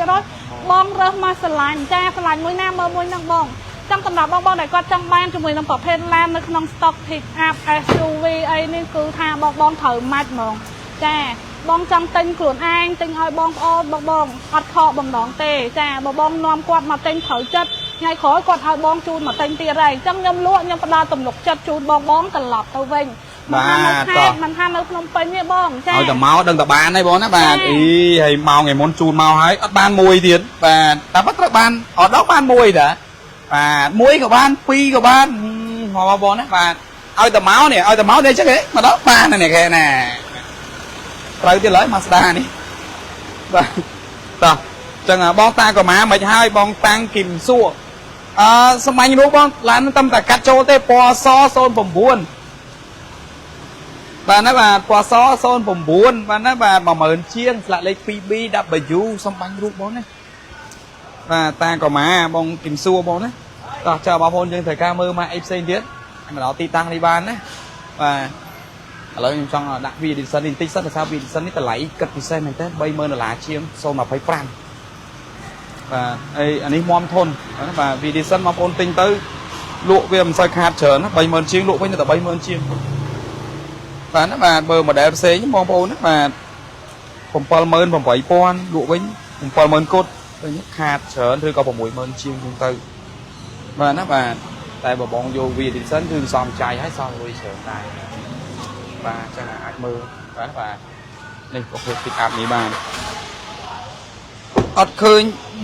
35%បងរើសមកស្រឡាញ់ចាស្រឡាញ់មួយណាមើលមួយហ្នឹងបងចង់សម្រាប់បងបងដែលគាត់ចង់បានជាមួយនឹងប្រភេទឡាននៅក្នុង stock pick up SUV អីនេះគឺថាបងបងត្រូវម៉ាច់ហ្មងចាបងចង់ទិញខ្លួនឯងទិញឲ្យបងប្អូនបងបងអត់ខកបំណងទេចាបើបងនាំគាត់មកទិញត្រូវចិត្តថ្ងៃក្រោយគាត់ឲ្យបងជូនមកទិញទៀតហើយអញ្ចឹងខ្ញុំលក់ខ្ញុំផ្ដល់ទំនុកចិត្តជូនបងបងត្រឡប់ទៅវិញមិនថានៅខេត្តមិនថានៅភ្នំពេញទេបងចា ឲ្យតែមកដឹងតែបានហើយបងណាបាទអីហើយមកថ្ងៃមុនជូនមកហើយអត់បានមួយទៀតបាទតែបាត់ត្រូវបានអត់ដល់បានមួយតាបាទមួយក៏បានពីរក៏បានមកបងណាបាទឲ្យតែមកនេះឲ្យតែមកនេះចឹងហ៎មកដល់បាននេះគេណាត្រូវទៀតឡើយមកស្ដានេះបាទតោះចឹងបងតាក៏មកមិនហើយបងតាំងគឹមសួរអឺសម្ាញ់រូបបងឡានតំតែកាត់ចូលទេពណ៌ស09បាទណាបាទពណ៌ស09បាទណាបាទ10000ជាងស្លាកលេខ 2BW សំបាញ់រូបបងណាបាទតាក៏មកបងគឹមសួរបងណាតោះចើបងប្អូនយើងត្រូវការមើលមកអីផ្សេងទៀតមកដល់ទីតាំងនេះបានណាបាទឥឡូវខ្ញុំចង់ដាក់ V Edition នេះបន្តិចសិនដោយសារ V Edition នេះតម្លៃគិតពិសេសមែនតើ30000ដុល្លារជាង025បាទអីអានេះមមធនបាទ V Edition បងប្អូនទិញទៅលក់វាមិនសូវខាតច្រើនណា30000ជាងលក់វិញតែ30000ជាងបាទណាបាទបើ model ផ្សេងបងប្អូនណាបាទ78000លក់វិញ70000គត់វិញខាតច្រើនឬក៏60000ជាងជាងទៅបាទណាបាទតែបើបងយក V Edition គឺសំចាយហើយសំលុយច្រើនដែរបាទចឹងអាចមើលបាទបាទនេះក៏ធ្វើ pick up នេះបានអត់ឃើញ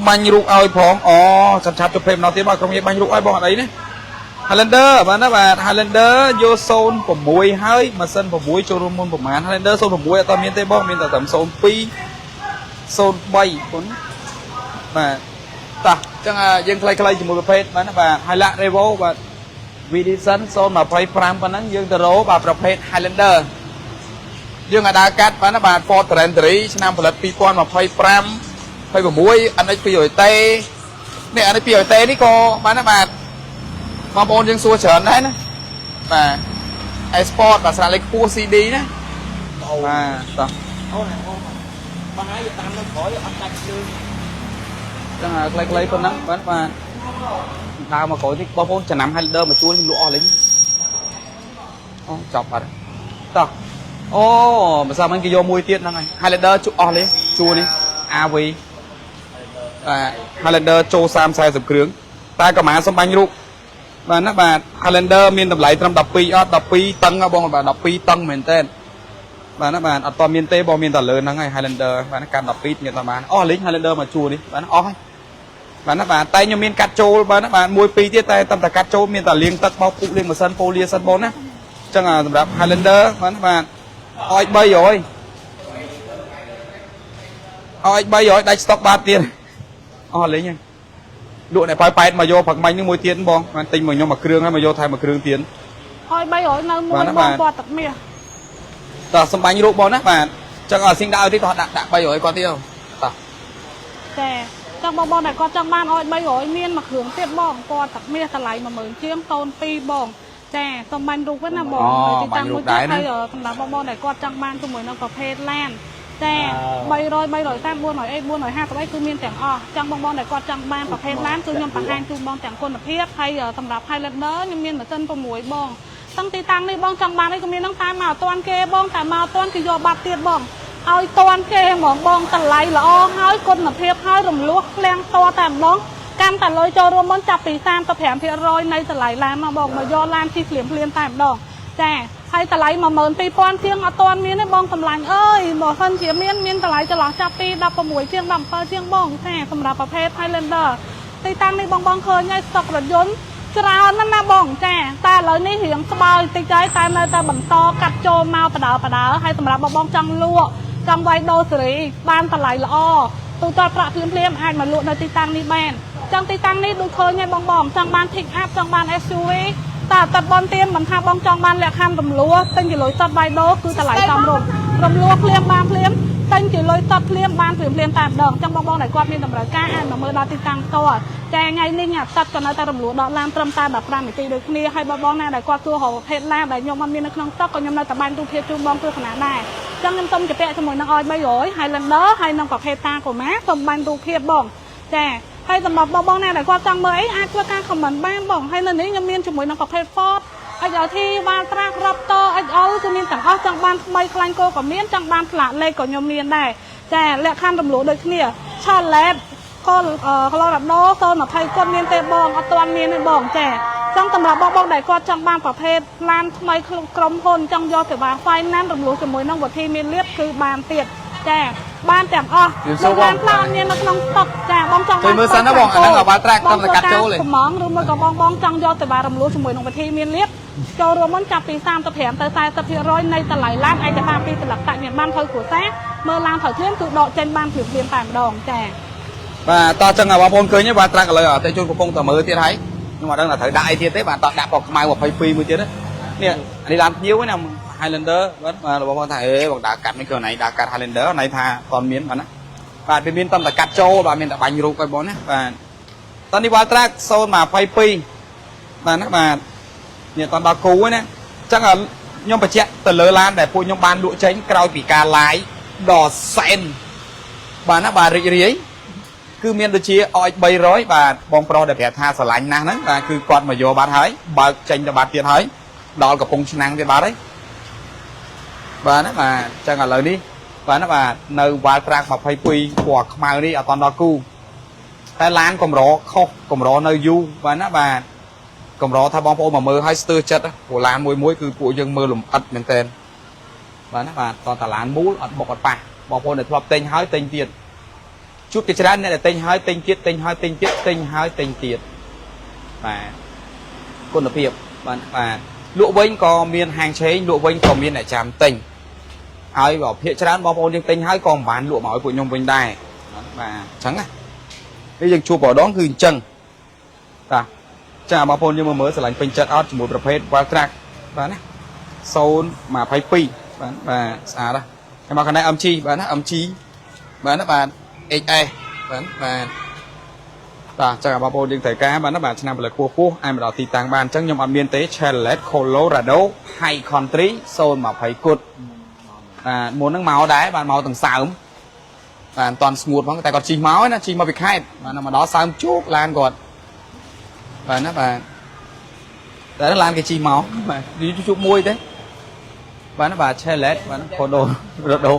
បាញ់រូបឲ្យផងអូឆាប់ឆាប់ជប់ភេម្ដងទៀតបាទក្រុមគេបាញ់រូបឲ្យបងអត់អីណា Highlander បាទណាបាទ Highlander យក06ហើយម៉ាស៊ីន6ចូលរួមមុនប្រហែល Highlander 06អត់មានទេបងមានតែត្រឹម02 03គុណបាទតោះអញ្ចឹងយើងខ្លីៗជាមួយប្រភេទបាទណាបាទ Hilux Revo បាទ Vdison 025ប៉ុណ្ណឹងយើងទៅរកបាទប្រភេទ Highlander យើងអាចដើរកាត់បាទណាបាទ Ford Territory ឆ្នាំផលិត2025 26 NX 200T នេះ NX 200T នេះក៏បាទណាបាទបងប្អូនយើងសួរច្រើនដែរណាបាទ Export បាទស្រាលេខខ្ពស់ CD ណាបាទតោះ អូនអូនបងហើយតាមនៅក្រោយអត់ដាច់ជើង ចឹងខ្លីៗប៉ុណ្ណឹងបាទបាទដើរមកក្រោយនេះបងប្អូនចំណាំ Highlander មកជួលខ្ញុំលក់អស់លេងអូចប់បាត់តោះអូម្សិលមិញគេយកមួយទៀតហ្នឹងហើយ Highlander ជួអស់លេងជួនេះ AV បាទ Highlander ចូល30 40គ្រឿងតែកម្មាសំបាញ់រូបបាទណាបាទ Highlander មានតម្លៃត្រឹម12អត់12តឹងហ៎បងបាទ12តឹងមែនតើបាទណាបាទអត់តមានទេបងមានតែលើហ្នឹងហើយ Highlander បាទណាកាន់12ទៀតតាមបានអស់លេង Highlander មកជួនេះបាទណាអស់ហើយបាទណាបាទតែខ្ញុំមានកាត់ចូលបាទណាបាទមួយពីរទៀតតែតាមតែកាត់ចូលមានតែលាងទឹកបោកពុកលាងម៉ាស៊ីនប៉ូលាសិនបងណាអញ្ចឹងសម្រាប់ Highlander បាទណាបាទឲ្យ300ឲ្យ300ដាច់ស្តុកបាទទៀតអស់លេងហើយលក់អ្នកប៉ោយប៉ែតមកយកផឹកមាញ់នេះមួយទៀតបងបានទិញមកខ្ញុំមួយគ្រឿងហើយមកយកថែមមួយគ្រឿងទៀត ហើយ300នៅមួយ បាទណា បង បាទ ពណ៌ទឹកមាស តោះសំបាញ់រូបបងណាបាទចឹងអត់ស៊ីងដាក់ឲ្យទៀតតោះដាក់ដាក់300គាត់ទៀតតោះ ចាចង់បងបងដែលគាត់ចង់បានឲ្យ300មានមួយគ្រឿងទៀតបងពណ៌ទឹកមាសតម្លៃ10000ជាង02បងចាសូមបាញ់រូបវិញណាបង អូ ហើយទី បាញ់ តាំងមួយ រូបដែរណា ទៀតហើយសម្រាប់បងបងដែលគាត់ចង់បានជាមួយនឹងប្រភេទឡាន ចា300 330 400អី450អីគឺមានទាំងអស់ចង់បងបងដែលគាត់ចង់បានប្រភេទឡានគឺខ្ញុំបង្ហាញជូនបងទាំងគុណភាពហើយសម្រាប់ Highlander ខ្ញុំមានម៉ាស៊ីន6បងតាំងទីតាំងនេះបងចង់បានអីក៏មានហ្នឹងតែមកអត់ទាន់គេបងតែមកអត់ទាន់គឺយកបាត់ទៀតបងឲ្យតាន់គេហ្មងបងតម្លៃល្អហើយគុណភាពហើយរំលោះឃ្លាំងតតែម្ដងកាន់តែលុយចូលរួមមុនចាប់ពី35%នៃតម្លៃឡានមកបងមកយកឡានជិះភ្លាមភ្លាមតែម្ដងចាហើយតម្លៃ12000ជាងអត់ទាន់មានទេបងសម្លាញ់អើយបើសិនជាមានមានតម្លៃចន្លោះចាប់ពី16ជាង17ជាងបងចាសម្រាប់ប្រភេទ Highlander ទីតាំងនេះបងបងឃើញហើយស្តុករថយន្តច្រើនណាស់ណាបងចាតែឥឡូវនេះរៀងស្បើយតិចហើយតែនៅតែបន្តកាត់ចូលមកបដើបដើហើយសម្រាប់បងបងចង់លក់ចង់វាយដូរសេរីបានតម្លៃល្អទូទាត់ប្រាក់ភ្លាមភ្លាមអាចមកលក់នៅទីតាំងនេះបានចង់ទីតាំងនេះដូចឃើញហើយបងបងចង់បាន pick up ចង់បាន SUV តែអត់បនទៀនមិនថាបងចង់បានលក្ខខណ្ឌរំលោះទិញជាលុយសុទ្ធបាយដូរគឺតម្លៃសមរម្យរំលោះភ្លាមបានភ្លាមទិញជាលុយសុទ្ធភ្លាមបានភ្លាមភ្លាមតែម្ដងចឹងបងបងដែលគាត់មានតម្រូវការអាចមកមើលដល់ទីតាំងផ្ទាល់តែថ្ងៃនេះអាតក៏នៅតែរំលោះដកឡានត្រឹមតែ15នាទីដូចគ្នាហើយបងបងណាដែលគាត់សួររកប្រភេទឡានដែលខ្ញុំអត់មាននៅក្នុងស្តុកក៏ខ្ញុំនៅតែបាញ់រូបភាពជូនបងទស្សនាដែរចឹងខ្ញុំសូមជពាក់ជាមួយនឹង i300 Highlander ហើយនឹងប្រភេទ Tacoma សូមបាញ់រូបភាពបងចាហើយសម្រាប់បងបងណាដែលគាត់ចង់មើលអីអាចធ្វើការ comment បានបងហើយនៅនេះខ្ញុំមានជាមួយនឹងប្រភេទ Ford XLT Wildtrak Raptor XL គឺមានទាំងអស់ចង់បានថ្មីខ្លាញ់គោក៏មានចង់បានផ្លាកលេខក៏ខ្ញុំមានដែរចាលក្ខខណ្ឌរំលោះដូចគ្នា Chevrolet Colorado 020គាត់មានទេបងអត់ទាន់មានទេបងចាចង់សម្រាប់បងបងដែលគាត់ចង់បានប្រភេទឡានថ្មីក្រុមហ៊ុនចង់យកសេវា finance រំលោះជាមួយនឹងវិធីមានលៀបគឺបានទៀតចាបានទាំងអស់ឡានខ្លះអត់មាននៅក្នុងស្តុកចាបងចង់ ជួយមើលសិនណាបងអាហ្នឹង Wildtrak តាមតែកាត់ចូលទេ កំងឬមួយក៏បងបងចង់យកសេវារំលោះជាមួយនឹងវិធីមានលៀបចូលរួមមុនចាប់ពី35ទៅ40%នៃតម្លៃឡានឯកសារពីស្លឹកតាក់មានបានផ្លូវគ្រួសារមើលឡានត្រូវធៀមគឺដកចេញបានភ្លាមៗតែម្ដងចា បាទតោះចឹងបងប្អូនឃើញទេបាទ truck ឥឡូវអតិជនកំពុងតែមើលទៀតហើយខ្ញុំអត់ដឹងថាត្រូវដាក់អីទៀតទេបាទតោះដាក់ពណ៌ខ្មៅ22មួយទៀតនេះអានេះឡានភ្ញៀវណា Highlander បាទបាទបងប្អូនថាអេបងដើរកាត់នេះគឺណៃដើរកាត់ Highlander ណៃថាអត់មានបាទណាបាទវាមានតំតែកាត់ចូលបាទមានតែបាញ់រូបឲ្យបងណាបាទតោះនេះ Wildtrak 022បាទណាបាទនេះអត់ដល់គូទេណាចឹងខ្ញុំបញ្ជាក់ទៅលើឡានដែលពួកខ្ញុំបានលក់ចេញក្រោយពីការ live ដ៏សែនបាទណាបាទរីករាយ គឺមានដូចជា OX 300បាទបងប្រុសដែលប្រាប់ថាស្រឡាញ់ណាស់ហ្នឹងបាទគឺគាត់មកយកបាត់ហើយបើកចេញទៅបាត់ទៀតហើយដល់កំពង់ឆ្នាំងទៀតបាត់ហើយបាទណាបាទអញ្ចឹងឥឡូវនេះបាទណាបាទនៅ Wildtrak 22ពណ៌ខ្មៅនេះអត់តដល់គូតែឡានកម្រខុសកម្រនៅយូរបាទណាបាទកម្រថាបងប្អូនមកមើលឲ្យស្ទើរចិត្តព្រោះឡានមួយមួយគឺពួកយើងមើលលំអិតមែនតើបាទណាបាទតតឡានមូលអត់បុកអត់ប៉ះបងប្អូនដែលធ្លាប់ទិញហើយទិញទៀត ជួបជាច្រើនអ្នកដែលទិញហើយទិញទៀតទិញហើយទិញទៀតទិញហើយទិញទៀតបាទគុណភាពបាទបាទលក់វិញក៏មានហាងឆេងលក់វិញក៏មានអ្នកចាំទិញហើយបើភាគច្រើនបងប្អូនយើងទិញហើយក៏មិនបានលក់មកឲ្យពួកខ្ញុំវិញដែរបាទអញ្ចឹងណានេះយើងជួបបដងគឺអញ្ចឹងបាទចាបងប្អូនយើងមើលមើលស្រឡាញ់ពេញចិត្តអត់ជាមួយប្រភេទ Wildtrak បាទណា022បាទបាទស្អាតណាស់ហើយមកកណ្ដាល MG បាទណា MG បាទណាបាទ XS បាទបាទបាទចឹងបងប្អូនយើងត្រូវការបាទណាបាទឆ្នាំផលិតខ្ពស់ខ្ពស់អាចមកដល់ទីតាំងបានអញ្ចឹងខ្ញុំអត់មានទេ Chevrolet Colorado High Country 020គត់បាទមុនហ្នឹងមកដែរបាទមកទាំងសើមបាទមិនតាន់ស្ងួតផងតែគាត់ជិះមកណាជិះមកពីខេត្តបាទមកដល់សើមជោកឡានគាត់បាទណាបាទតែឡានគេជិះមកបាទជួបមួយទេបាទណាបាទ Chevrolet បាទ Colorado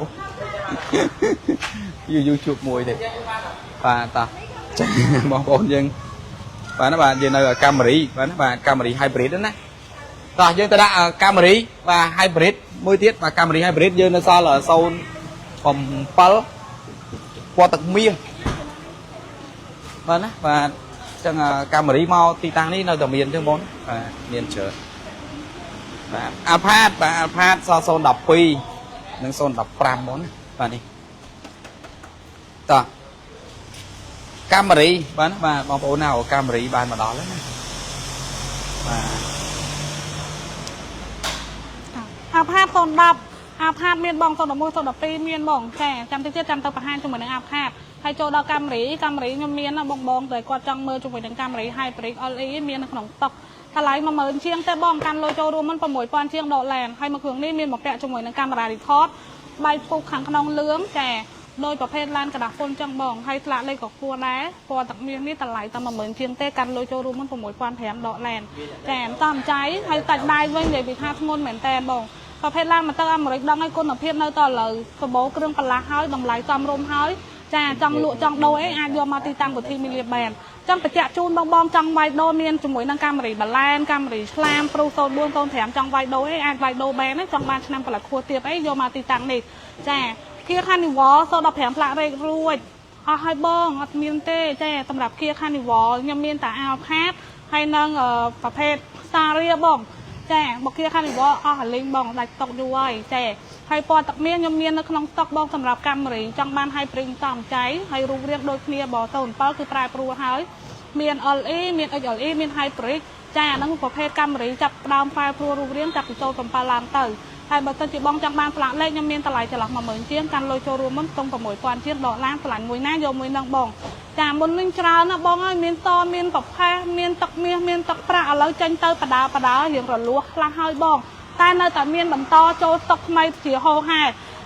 យូរយូរជួបមួយទេបាទតោះចាបងប្អូនយើងបាទណាបាទយើងនៅ Camry បាទណាបាទ Camry Hybrid ហ្នឹងណាតោះយើងទៅដាក់ Camry បាទ Hybrid មួយទៀតបាទ Camry Hybrid យើងនៅសល់07ពណ៌ទឹកមាសបាទណាបាទអញ្ចឹង Camry មកទីតាំងនេះនៅតែមានអញ្ចឹងបងបាទមានច្រើនបាទ Alphard បាទ Alphard សល់012និង015បងណាបាទនេះតោះ Camry បាទណាបាទបងប្អូនណា Camry បានមកដល់ហើយណាបាទ Alphard 010 Alphard មានបង011 012មានបងចាចាំតិចទៀតចាំទៅបង្ហាញជាមួយនឹង Alphard ហើយចូលដល់ Camry Camry ខ្ញុំមានណាបងបងតែគាត់ចង់មើលជាមួយនឹង Camry Hybrid LE មាននៅក្នុងតុកតម្លៃ10000ជាងទេបងកាន់លុយចូលរួមមិន6000ជាងដកឡានហើយមួយគ្រឿងនេះមានមកពាក់ជាមួយនឹងកាមេរ៉ា record បែកពុកខាងក្នុងលឿងចាដោយប្រភេទឡានក្រដាសពុនចឹងបងហើយស្លាកលេខក៏ខ្ពស់ដែរពណ៌ទឹកមាសនេះតម្លៃតែ10000ជាងទេកាន់លុយចូលរួមមុន6500ដកឡានចាមិនតំចៃហើយតាច់ដៃវិញនិយាយពីថាធ្ងន់មែនតែនបងប្រភេទឡានម៉ូទ័រអាមេរិកដឹងហើយគុណភាពនៅតឥឡូវសម្បូរគ្រឿងបន្លាស់ហើយតម្លៃសមរម្យហើយចាចង់លក់ចង់ដូរអីអាចយកមកទីតាំងពុទ្ធីមីលៀបបានចង់បញ្ជាក់ជូនបងបងចង់វាយដូរមានជាមួយនឹងកាមេរីបាឡែនកាមេរីឆ្លាមព្រុស04 05ចង់វាយដូរអីអាចវាយដូរបានចង់បានឆ្នាំផលិតខួរទៀបអីយកមកទីតាំងនេះចា Kia Carnival 015ផ្លាករេករួចអស់ហើយបងអត់មានទេចាសម្រាប់ Kia Carnival ខ្ញុំមានតែ Alphard ហើយនឹងប្រភេទ Staria បងចាបើ Kia Carnival អស់អាលីងបងដាច់តុកយូរហើយចាហើយពណ៌ទឹកមាសខ្ញុំមាននៅក្នុងស្តុកបងសម្រាប់កាមេរីចង់បាន hybrid តំចៃហើយរូបរាងដូចគ្នាបើ07គឺប្រែប្រួលហើយមាន LE មាន XLE មាន hybrid ចាអាហ្នឹងប្រភេទកាមេរីចាប់ផ្ដើមប្រែប្រួលរូបរាងចាប់ពី07ឡើងទៅហើយបើសិនជាបងចង់បានផ្លាកលេខខ្ញុំមានតម្លៃចន្លោះ10000ជាងកាន់លុយចូលរួមមុនខ្ទង់6000ជាងដកឡានឆ្លាញ់មួយណាយកមួយនឹងបងចាមុននឹងច្រើនណាបងអើយមានតមានប្រផេះមានទឹកមាសមានទឹកប្រាក់ឥឡូវចេញទៅបដាបដារៀងរលួសខ្លះហើយបងតែនៅតែមានបន្តចូលស្តុកថ្មីជាហោហែ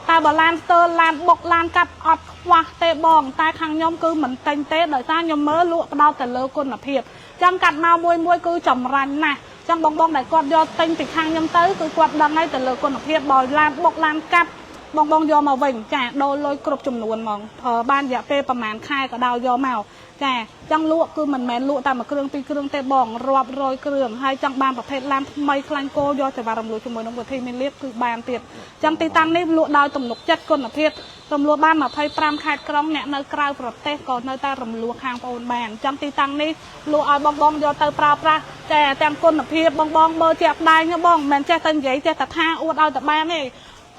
តែបើឡានស្ទើឡានបុកឡានកាត់អត់ខ្វះទេបងតែខាងខ្ញុំគឺមិនទិញទេដោយសារខ្ញុំមើលលក់ផ្ដោតទៅលើគុណភាពចឹងកាត់មកមួយមួយគឺចម្រាញ់ណាស់ចឹងបងបងដែលគាត់យកទិញពីខាងខ្ញុំទៅគឺគាត់ដឹងហើយទៅលើគុណភាពបើឡានបុកឡានកាត់បងបងយកមកវិញចាដូរលុយគ្រប់ចំនួនហ្មងប្រើបានរយៈពេលប្រហែលខែក៏ដោយយកមកចាចង់លក់គឺមិនមែនលក់តែមួយគ្រឿងពីរគ្រឿងទេបងរាប់រយគ្រឿងហើយចង់បានប្រភេទឡានថ្មីខ្លាញ់គោយកសេវារំលោះជាមួយនឹងវិធីមានលៀបគឺបានទៀតចឹងទីតាំងនេះលក់ដោយទំនុកចិត្តគុណភាពរំលោះបាន25ខេត្តក្រុងអ្នកនៅក្រៅប្រទេសក៏នៅតែរំលោះខាងបងអូនបានចឹងទីតាំងនេះលក់ឲ្យបងបងយកទៅប្រើប្រាស់ចាទាំងគុណភាពបងបងមើលជាក់ស្ដែងបងមិនមែនចេះតែនិយាយចេះតែថាអួតឲ្យតែបានទេត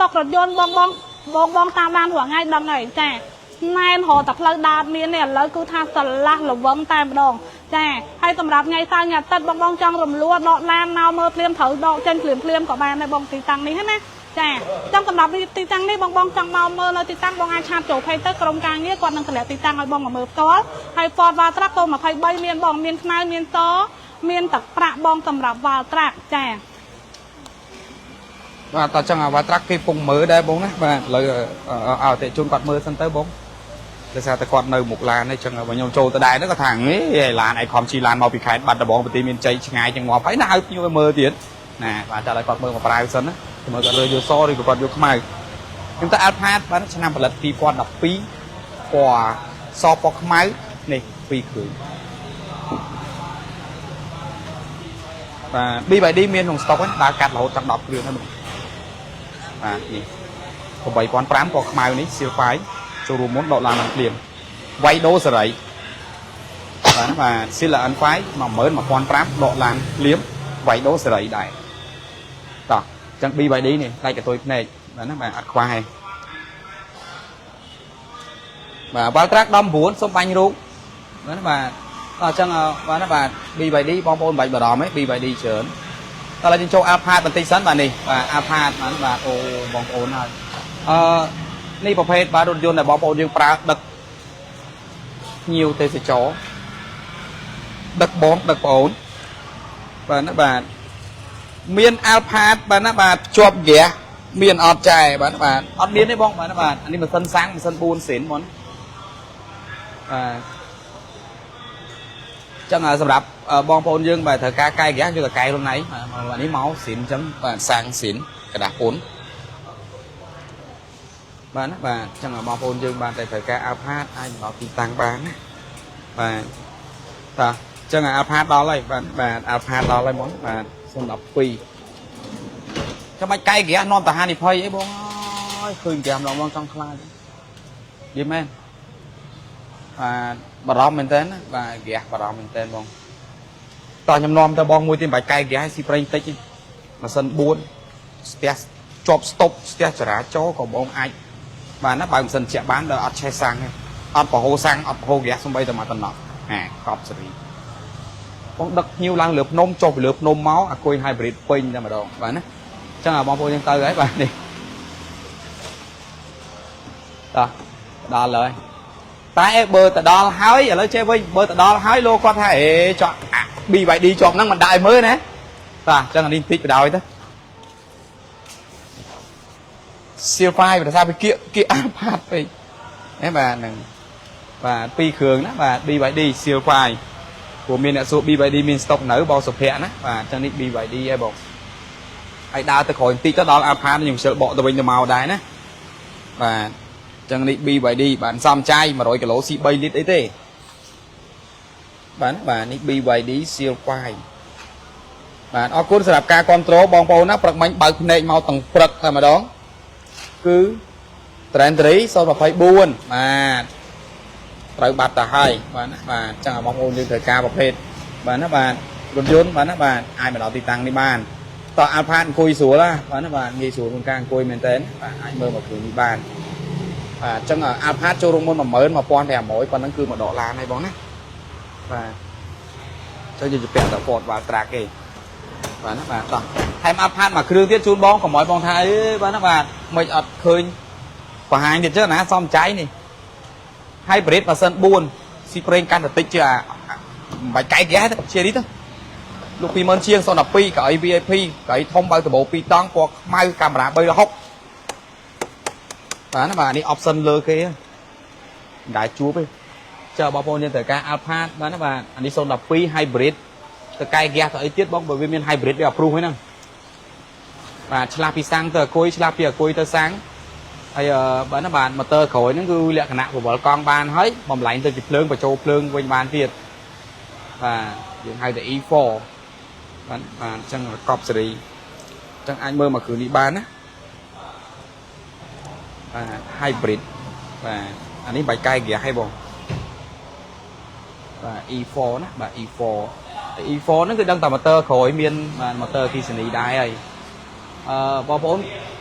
ករថយន្តបងបងបងបងតាមបានរាល់ថ្ងៃដឹងហើយចាណែនរកតែផ្លូវដើរមាននេះឥឡូវគឺថាស្រឡះល្វឹងតែម្ដងចាហើយសម្រាប់ថ្ងៃសៅរ៍ថ្ងៃអាទិត្យបងបងចង់រំលួដកឡានមកមើលភ្លាមត្រូវដកចេញភ្លាមភ្លាមក៏បានដែរបងទីតាំងនេះណាចាចង់សម្រាប់ទីតាំងនេះបងបងចង់មកមើលនៅទីតាំងបងអាចឆាតចូលផេកទៅក្រុមការងារគាត់នឹងតម្លាក់ទីតាំងឲ្យបងមកមើលផ្ទាល់ហើយ Ford Valtrack 023មានបងមានខ្មៅមានសមានទឹកប្រាក់បងសម្រាប់ Valtrack ចា បាទតើចឹងអា Valtrack គេពងមើលដែរបងណាបាទឥឡូវឲ្យអតិជនគាត់មើលសិនទៅបងដោយសារតែគាត់នៅមុខឡានហ្នឹងចឹងបើខ្ញុំចូលទៅដែរហ្នឹងគាត់ថាហេឡានឯខំជីឡានមកពីខេត្តបាត់ដំបងបន្ទាយមានជ័យឆ្ងាយចឹងងាប់ហើយណាហៅភ្ញៀវឲ្យមើលទៀតណាបាទតែឲ្យគាត់មើលមកប្រាវសិនណាមើលគាត់រើយកសឬក៏គាត់យកខ្មៅខ្ញុំទៅ Alphard បាទឆ្នាំផលិត2012ពណ៌សពណ៌ខ្មៅនេះពីរគ្រឿងបាទ BYD មានក្នុងស្តុកហ្នឹងដើរកាត់រហូតដល់10គ្រឿងហ្នឹងបងបាទនេះ8500ពណ៌ខ្មៅនេះសៀលហ្វាយចូលរួមមុនដកឡានឡើងភ្លាមវៃដូសេរីបាទបាទស៊ីល N5 11500ដកឡានភ្លាមវៃដូសេរីដែរតោះអញ្ចឹង BYD នេះដាច់កតុយភ្នែកបាទណាបាទអត់ខ្វះទេបាទ Valtrack 19សូមបាញ់រូបបាទណាបាទតោះអញ្ចឹងបាទណាបាទ BYD បងប្អូនបាច់បារម្ភទេ BYD ច្រើនតោះឥឡូវយើងចូល Alphard បន្តិចសិនបាទនេះបាទ Alphard បាទបាទអូបងប្អូនហើយអឺនេះប្រភេទបាទរថយន្តដែលបងប្អូនយើងប្រើដឹកភ្ញៀវទេសចរដឹកបងដឹកប្អូនបាទណាបាទមាន Alphard បាទណាបាទជាប់ហ្គាសមានអត់ចែបាទបាទអត់មានទេបងបាទណាបាទអានេះម៉ាស៊ីនសាំងម៉ាស៊ីន4សេនហ្មងបាទចឹងសម្រាប់បងប្អូនយើងបាទត្រូវការកែហ្គាសយកតែកែខ្លួនឯងបាទនេះមកស៊ីនចឹងបាទសាំងស៊ីនក្រដាសពុនបាទណាបាទចឹងបងប្អូនយើងបាទតែត្រូវការ Alphard អាចមកដល់ទីតាំងបានណាបាទតោះចឹង Alphard ដល់ហើយបាទបាទ Alphard ដល់ហើយហ្មងបាទ012ចាំបាច់កែហ្គាសនាំតាហានិភ័យអីបងអើយឃើញហ្គាសម្ដងបងចង់ខ្លាចនិយាយមែនបាទបារម្ភមែនតើណាបាទហ្គាសបារម្ភមែនតើបងតោះខ្ញុំនាំទៅបងមួយទៀតបាច់កែហ្គាសឲ្យស៊ីប្រេងតិចម៉ាស៊ីន4ស្ទះជាប់ស្តុបស្ទះចរាចរណ៍ក៏បងអាចបានណាបើម៉ាស៊ីនជាក់បានដល់អត់ឆេះសាំងទេអត់ប្រហូរសាំងអត់ប្រហូរហ្គាសសំបីតែមកតំណក់អាកប់សេរីបងដឹកភ្ញៀវឡើងលើភ្នំចុះពីលើភ្នំមកអាគុយ hybrid ពេញតែម្ដងបាទណាចឹងបងប្អូនយើងទៅហើយបាទនេះតោះដល់ហើយតែបើទៅដល់ហើយឥឡូវចេះវិញបើទៅដល់ហើយលោកគាត់ថាអេចក់ BYD ជាប់ហ្នឹងមិនដាក់ឲ្យមើលណាបាទចឹងអានេះបន្តិចបដ ாய் ទៅ Seal 5ភាសាវាគៀកគៀក Alphard ពេកហ៎បាទហ្នឹងបាទពីរគ្រឿងណាបាទ BYD Seal 5ព្រោះមានអ្នកសួរ BYD មាន stock នៅបងសុភ័ក្រណាបាទអញ្ចឹងនេះ BYD ឯងបងហើយដើរទៅក្រោយបន្តិចទៅដល់ Alphard ខ្ញុំខ្ជិលបកទៅវិញទៅមកដែរណាបាទអញ្ចឹងនេះ BYD បាទសំចាយ100គីឡូស៊ី3លីត្រអីទេបាទបាទនេះ BYD Seal 5បាទអរគុណសម្រាប់ការគ្រប់គ្រងបងប្អូនណាព្រឹកមិញបើកភ្នែកមកទាំងព្រឹកតែម្ដងគឺ Trend 024បាទត្រូវបាត់ទៅហើយបាទណាបាទចឹងឲ្យបងប្អូនយើងត្រូវការប្រភេទបាទណាបាទរថយន្តបាទណាបាទអាចមកដល់ទីតាំងនេះបានតោះ Alphard អង្គុយស្រួលណាបាទណាបាទងាយស្រួលក្នុងការអង្គុយមែនតើបាទអាចមើលមកគ្រឿងនេះបានបាទចឹង Alphard ចូលរួមមុន11500ប៉ុណ្ណឹងគឺមកដកឡានហើយបងណាបាទចឹងយើងជពាក់តែ Ford Wildtrak ទេបាទណាបាទតោះថែម Alphard មួយគ្រឿងទៀតជូនបងកុំឲ្យបងថាអេបាទណាបាទមិនអត់ឃើញបង្ហាញទៀតចឹងណាសំចៃនេះ hybrid ម៉ាស៊ីន4ស៊ីប្រេងកាន់តែតិចជាអាមិនបាច់កែកែទេជានេះទៅលោក20000ជាង012កៅអី VIP កៅអីធំបើកដបោ2តង់ពណ៌ខ្មៅកាមេរ៉ា360បាទណាបាទនេះ option លើគេមិនដែលជួបទេចើបងប្អូនយើងត្រូវការ Alphard បាទណាបាទអានេះ012 hybrid ទៅកែហ្គាសទៅអីទៀតបងបើវាមាន hybrid វា approve ហើយហ្នឹងបាទឆ្លាស់ពីសាំងទៅអគុយឆ្លាស់ពីអគុយទៅសាំងហើយបាទណាបាទម៉ូទ័រក្រោយហ្នឹងគឺលក្ខណៈបវលកង់បានហើយបំលែងទៅជាភ្លើងបញ្ចូលភ្លើងវិញបានទៀតបាទយើងហៅតែ E4 បាទបាទអញ្ចឹងកប់សេរីអញ្ចឹងអាចមើលមកគ្រឿងនេះបានណាបាទ hybrid បាទអានេះបាច់កែហ្គាសឲ្យបងបាទ E4 ណាបាទ E4 តែ E4 ហ្នឹងគឺដឹងតែម៉ូទ័រក្រោយមានបាទម៉ូទ័រអគ្គិសនីដែរហើយអឺបងប្អូន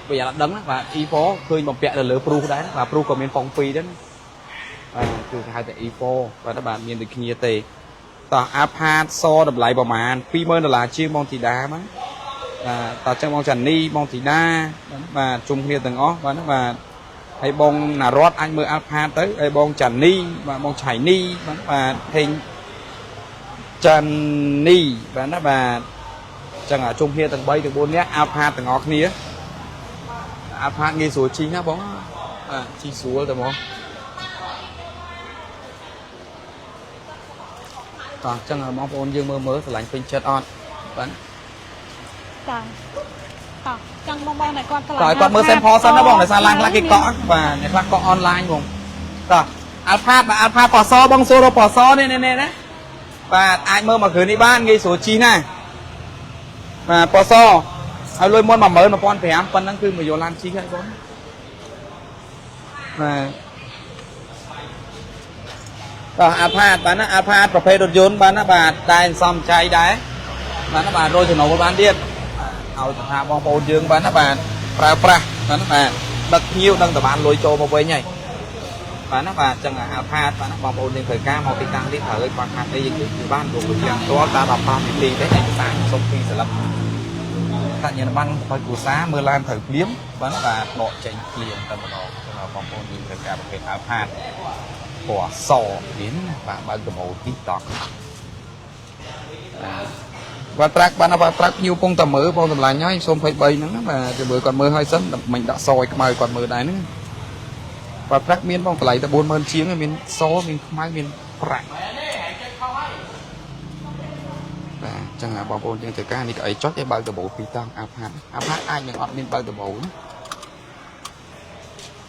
ប្រយ័ត្នអត់ដឹងណាបាទ E4 ឃើញបំពាក់ទៅលើព្រុសដែរណាបាទព្រុសក៏មានប៉ុង2ដែរណាបាទគឺគេហៅថា E4 បាទបាទមានដូចគ្នាទេតោះ Alphard សតម្លៃប្រហែល20000ដុល្លារជាងបងធីតាបាទបាទតោះចឹងបងចានីបងធីតាបាទជុំគ្នាទាំងអស់បាទណាបាទហើយបងណារតអាចមើល Alphard ទៅហើយបងចានីបាទបងឆៃនីបាទបាទហេងចានីបាទណាបាទចឹងជុំគ្នាទាំង3ទាំង4នាក់ Alphard ទាំងអស់គ្នា Alphard ងាយស្រួលជិះណាបងបាទជិះស្រួលតែហ្មងតោះចឹងបងប្អូនយើងមើលមើលស្រឡាញ់ពេញចិត្តអត់បាទ ចាតោះចឹងបងបងដែលគាត់ឆ្លា តើឲ្យគាត់មើល sample សិនណាបងដោយសារឡានខ្លះគេកក់បាទអ្នកខ្លះកក់អនឡាញបងតោះ Alphard បាទ Alphard ពណ៌សបងសួររកពណ៌សនេះនេះនេះណាបាទអាចមើលមកគ្រឿងនេះបានងាយស្រួលជិះណាបាទពណ៌សឲ្យលុយមុន11500ប៉ុណ្ណឹងគឺមកយកឡានជិះហើយបងបាទតោះ Alphard បាទណា Alphard ប្រភេទរថយន្តបាទណាបាទតែសំចៃដែរបាទណាបាទរយចំណូលបានទៀតឲ្យទៅថាបងប្អូនយើងបាទណាបាទប្រើប្រាស់បាទណាបាទដឹកភ្ញៀវដឹងតែបានលុយចូលមកវិញហើយបាទណាបាទចឹង Alphard បាទណាបងប្អូនយើងត្រូវការមកទីតាំងនេះត្រូវឲ្យបាក់ខាត់អីយើងនិយាយគឺបានលោកជាងផ្ទាល់តាម15នាទីទេឯកសារសុំពីស្លឹកតញ្ញាណប័ណ្ណរបស់គ្រួសារមើលឡានត្រូវភ្លាមបាទណាបាទដកចេញភ្លាមតែម្ដងចឹងបងប្អូនយើងត្រូវការប្រភេទ Alphard ពណ៌សនេះណាបាទបើកដំបូលទីតង់បាទត្រាក់បានបាទត្រាក់ភ្ញៀវពងតែមើលបងតម្លាញ់ហើយ023ហ្នឹងណាបាទទៅមើលគាត់មើលហើយសិនមិញដាក់សឲ្យខ្មៅគាត់មើលដែរហ្នឹងបាទត្រាក់មានបងតម្លៃតែ40000ជាងមានសមានខ្មៅមានប្រាក់បាទចឹងបងប្អូនយើងត្រូវការនេះក៏អីចុចឲ្យបើកដំបូលពីរតង់ Alphard Alphard អាចនឹងអត់មានបើកដំបូលណា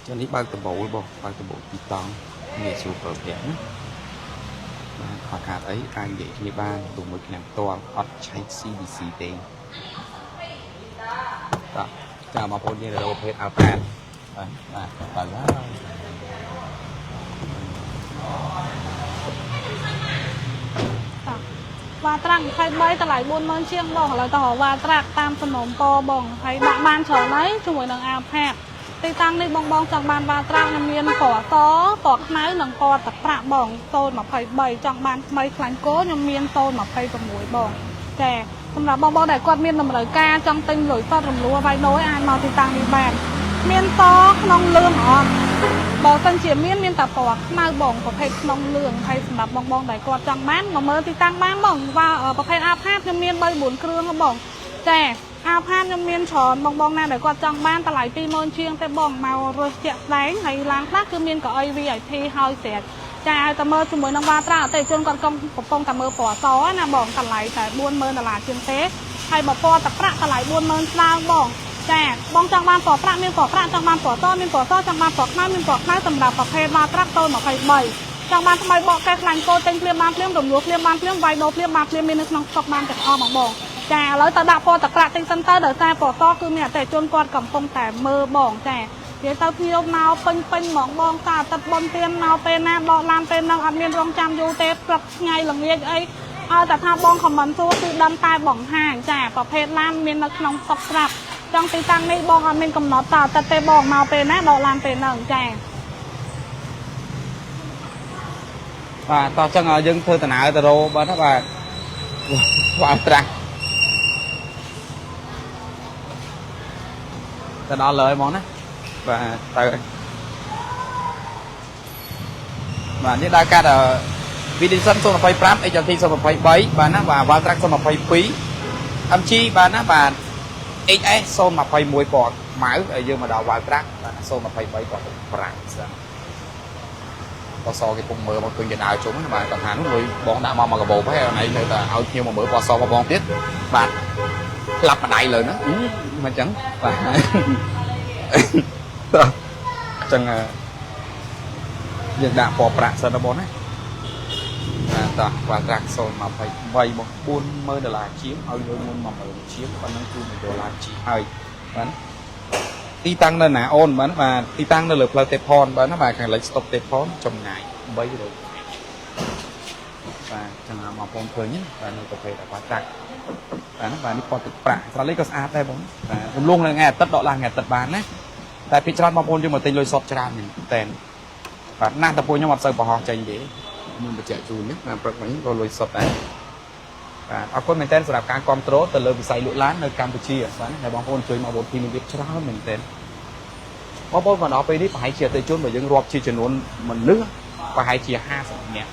ចឹងនេះបើកដំបូលបងបើកដំបូលពីរតង់ងាយស្រួលប្រើប្រាស់ណាបាទខ្វះខាតអីអាចនិយាយគ្នាបានទោះមួយឆ្នាំផ្ទាល់អត់ឆែក CBC ទេតោះចាបងប្អូនយើងទៅរកប្រភេទ Alphard បាទបាទបើហើយ តោះ Wildtrak 23តម្លៃ40000ជាងបងឥឡូវតោះ Wildtrak តាមសំណុំពបងហើយដាក់បានច្រើនហើយជាមួយនឹង Alphard ទីតាំងនេះបងបងចង់បាន Wildtrak ខ្ញុំមានពណ៌សពណ៌ខ្មៅនិងពណ៌ទឹកប្រាក់បង023ចង់បានថ្មីខ្លាញ់គោខ្ញុំមាន026បងចាសម្រាប់បងបងដែលគាត់មានតម្រូវការចង់ទិញលុយសុទ្ធរំលោះវាយដូរអាចមកទីតាំងនេះបានមានសក្នុងលឿងអត់បើសិនជាមានមានតែពណ៌ខ្មៅបងប្រភេទក្នុងលឿងហើយសម្រាប់បងបងដែលគាត់ចង់បានមកមើលទីតាំងបានបងវ៉ាប្រភេទ Alphard ខ្ញុំមាន3 4គ្រឿងហ៎បងចា អាផានខ្ញុំមានច្រើនបងបងណាដែលគាត់ចង់បានតម្លៃ20000ជាងទេបងមករសជាក់ស្ដែងហើយឡានខ្លះគឺមានកៅអី VIP ហើយស្រាប់ចាឲ្យតែមើលជាមួយនឹងវ៉ាត្រាអតិថិជនគាត់កំពុងតែមើលពណ៌សណាបងតម្លៃតែ40000ដុល្លារជាងទេហើយបើពណ៌ទឹកប្រាក់តម្លៃ40000ស្ដើងបងចាបងចង់បានពណ៌ប្រាក់មានពណ៌ប្រាក់ចង់បានពណ៌សមានពណ៌សចង់បានពណ៌ខ្មៅមានពណ៌ខ្មៅសម្រាប់ប្រភេទវ៉ាត្រាក់023ចង់បានថ្មីបកកែខ្លាញ់គោទិញភ្លាមបានភ្លាមរំលោះភ្លាមបានភ្លាមវាយដូរភ្លាមបានភ្លាមមាននៅក្នុងស្តុកបានទាំងអស់បងបងចាឥឡូវទៅដាក់ពណ៌ទឹកប្រាក់ទិញសិនទៅដោយសារពណ៌សគឺមានអតិថិជនគាត់កំពុងតែមើលបងចានិយាយទៅភ្ញៀវមកពេញពេញហ្មងបងតាអាទិត្យបុណ្យទានមកពេលណាដកឡានពេលហ្នឹងអត់មានរងចាំយូរទេព្រឹកថ្ងៃល្ងាចអីឲ្យតែថាបង comment សួរគឺដឹងតែបង្ហាញចាប្រភេទឡានមាននៅក្នុងស្តុកស្រាប់ចង់ទីតាំងនេះបងអត់មានកំណត់តាអាទិត្យទេបងមកពេលណាដកឡានពេលហ្នឹងចា បាទតោះចឹងយើងធ្វើដំណើរទៅរោបាទណាបាទបាទត្រាស់ទៅដល់លើហ្មងណាបាទទៅបាទនេះដើរកាត់ Vidison 025 HLT 023បាទណាបាទ Valtrack 022 MG បាទណាបាទ HS 021ពណ៌ខ្មៅហើយយើងមកដល់ Valtrack បាទ023ពណ៌ប្រាំងស្អាតពណ៌សគេពុំមើលមកឃើញគេដើរជុំណាបាទគាត់ថានោះលុយបងដាក់មកមកកាបូបហើយអនឯងនៅតែឲ្យភ្ញៀវមកមើលពណ៌សមកបងទៀតបាទផ្លាប់ម្ដាយលើហ្នឹងមិនអញ្ចឹងបាទអញ្ចឹងយើងដាក់ពណ៌ប្រាក់សិនណាបងណាបាទតោះ Valtrack 023បង40000ដុល្លារជាងឲ្យលុយមុន10000ជាងប៉ុណ្ណឹងគឺ1ដុល្លារជាងហើយបាទទីតាំងនៅណាអូនបាទបាទទីតាំងនៅលើផ្លូវទេផនបាទណាបាទខាងលិចស្តុបទេផនចម្ងាយ300ម៉ែត្របាទចឹងបងប្អូនឃើញណាបាទនៅប្រភេទ Valtrack បាទណាបាទនេះពណ៌ទឹកប្រាក់ស្រាលីក៏ស្អាតដែរបងបាទរំលងនៅថ្ងៃអាទិត្យដកឡើងថ្ងៃអាទិត្យបានណាតែពីច្រើនបងប្អូនយើងមកទិញលុយសុទ្ធច្រើនមែនតែនបាទណាស់តែពួកខ្ញុំអត់សូវប្រហោះចេញទេខ្ញុំបញ្ជាក់ជូនណាបាទព្រឹកមិញក៏លុយសុទ្ធដែរបាទអរគុណមែនទែនសម្រាប់ការគ្រប់គ្រងទៅលើវិស័យលក់ឡាននៅកម្ពុជាបាទដែលបងប្អូនជួយមកបូនធីមទៀតច្រើនមែនទែនបងប្អូនមកដល់ពេលនេះប្រហែលជាអតិថិជនបើយើងរាប់ជាចំនួនមនុស្សប្រហែលជា50នាក់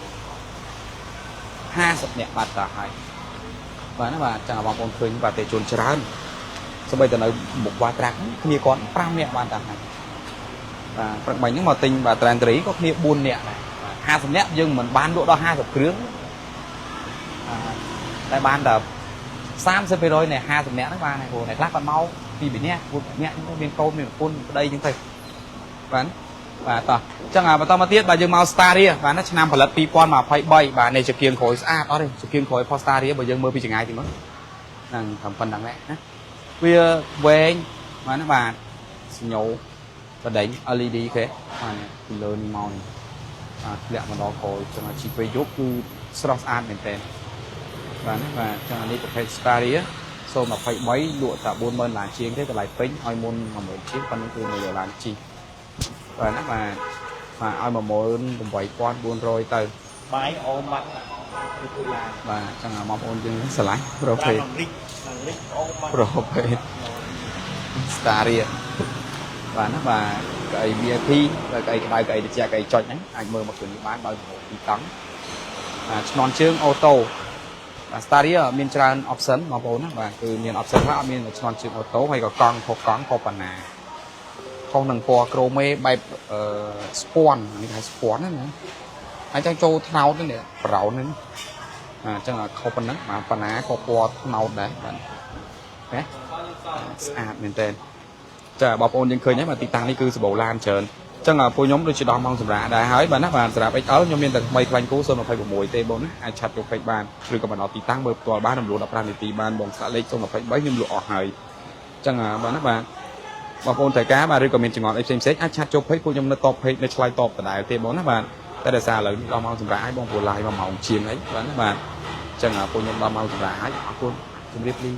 50នាក់បាត់ទៅហើយបាទណាបាទចាំបងប្អូនឃើញបាទអតិថិជនច្រើនសូម្បីតែនៅមុខវ៉ាត្រាក់គ្នាគាត់5នាក់បានទៅហើយបាទព្រឹកមិញហ្នឹងមកទិញបាទត្រានត្រីក៏គ្នា4នាក់ដែរបាទ50នាក់យើងមិនបានលក់ដល់50គ្រឿងតែបានតែ30%នៃ50នាក់ហ្នឹងបានហើយព្រោះអ្នកខ្លះគាត់មកពី2នាក់4នាក់ហ្នឹងទៅមានកូនមានប្រពន្ធប្តីអញ្ចឹងទៅបាទបាទតោះអញ្ចឹងបន្តមកទៀតបាទយើងមក Staria បាទណាឆ្នាំផលិត2023បាទនេះជាគៀងក្រោយស្អាតអត់ទេជាគៀងក្រោយផុស Staria បើយើងមើលពីចម្ងាយទីមើលហ្នឹងធ្វើប៉ុណ្្នឹងណាវាវែងបាទណាបាទសញ្ញោបដិញ LED គេបាទពីលើនេះមកនេះបាទធ្លាក់មកដល់ក្រោយចឹងជីពេលយប់គឺស្រស់ស្អាតមែនតើបាទណាបាទចឹងអានេះប្រភេទ Staria 023លក់តែ40000ឡានជាងទេតម្លៃពេញឲ្យមុន10000ជាងប៉ុណ្្នឹងគឺ1ដុល្លារជីបាទណាបាទបាទឲ្យ18400ទៅ បាយអូម៉ាត់គឺឡាន បាទចឹងបងប្អូនយើងស្រឡាញ់ប្រភេទ អាមេរិកអាមេរិកអូម៉ាត់ ប្រភេទ Staria បាទណាបាទកៅអី VIP កៅអីក្តៅកៅអីត្រជាក់កៅអីចុចហ្នឹងអាចមើលមកគឺនេះបានដោយពីតង់បាទឆ្នន់ជើងអូតូបាទ Staria មានច្រើន option បងប្អូនណាបាទគឺមាន option ខ្លះអត់មានឆ្នន់ជើងអូតូហើយក៏កង់ខុសកង់ក៏ប៉ុណ្ណាខុសនឹងពណ៌ក្រូមេបែបអឺស្ពាន់នេះហៅស្ពាន់ណាណាហើយចង់ចូលថ្នោតនេះប្រោននេះអញ្ចឹងខុសប៉ុណ្ណឹងបាទប៉ុណ្ណាក៏ពណ៌ថ្នោតដែរបាទណាស្អាតមែនតើចាបងប្អូនយើងឃើញហើយបាទទីតាំងនេះគឺសម្បូរឡានច្រើនអញ្ចឹងពួកខ្ញុំដូចជាដល់ម៉ោងសម្រាប់ដែរហើយបាទណាបាទសម្រាប់ XL ខ្ញុំមានតែថ្មីខ្លាញ់គោ026ទេបងណាអាចឆាត់ចូលពេកបានឬក៏មកដល់ទីតាំងមើលផ្ទាល់បានរំលោះ15នាទីបានបងស្លាកលេខ023ខ្ញុំលក់អស់ហើយអញ្ចឹងបាទណាបាទបងប្អូនត្រូវការបាទឬក៏មានចង្អុលអីផ្សេងៗអាចឆាត់ចូលពេកពួកខ្ញុំនៅតបពេកនៅឆ្លើយតបដដែលទេបងណាបាទតែដោយសារឥឡូវនេះដល់ម៉ោងសម្រាប់ហើយបងប្អូនឡាយ1ម៉ោងជាងអីបាទណាបាទអញ្ចឹងពួកខ្ញុំដល់ម៉ោងសម្រាប់ហើយអរគុណជម្រាបលា។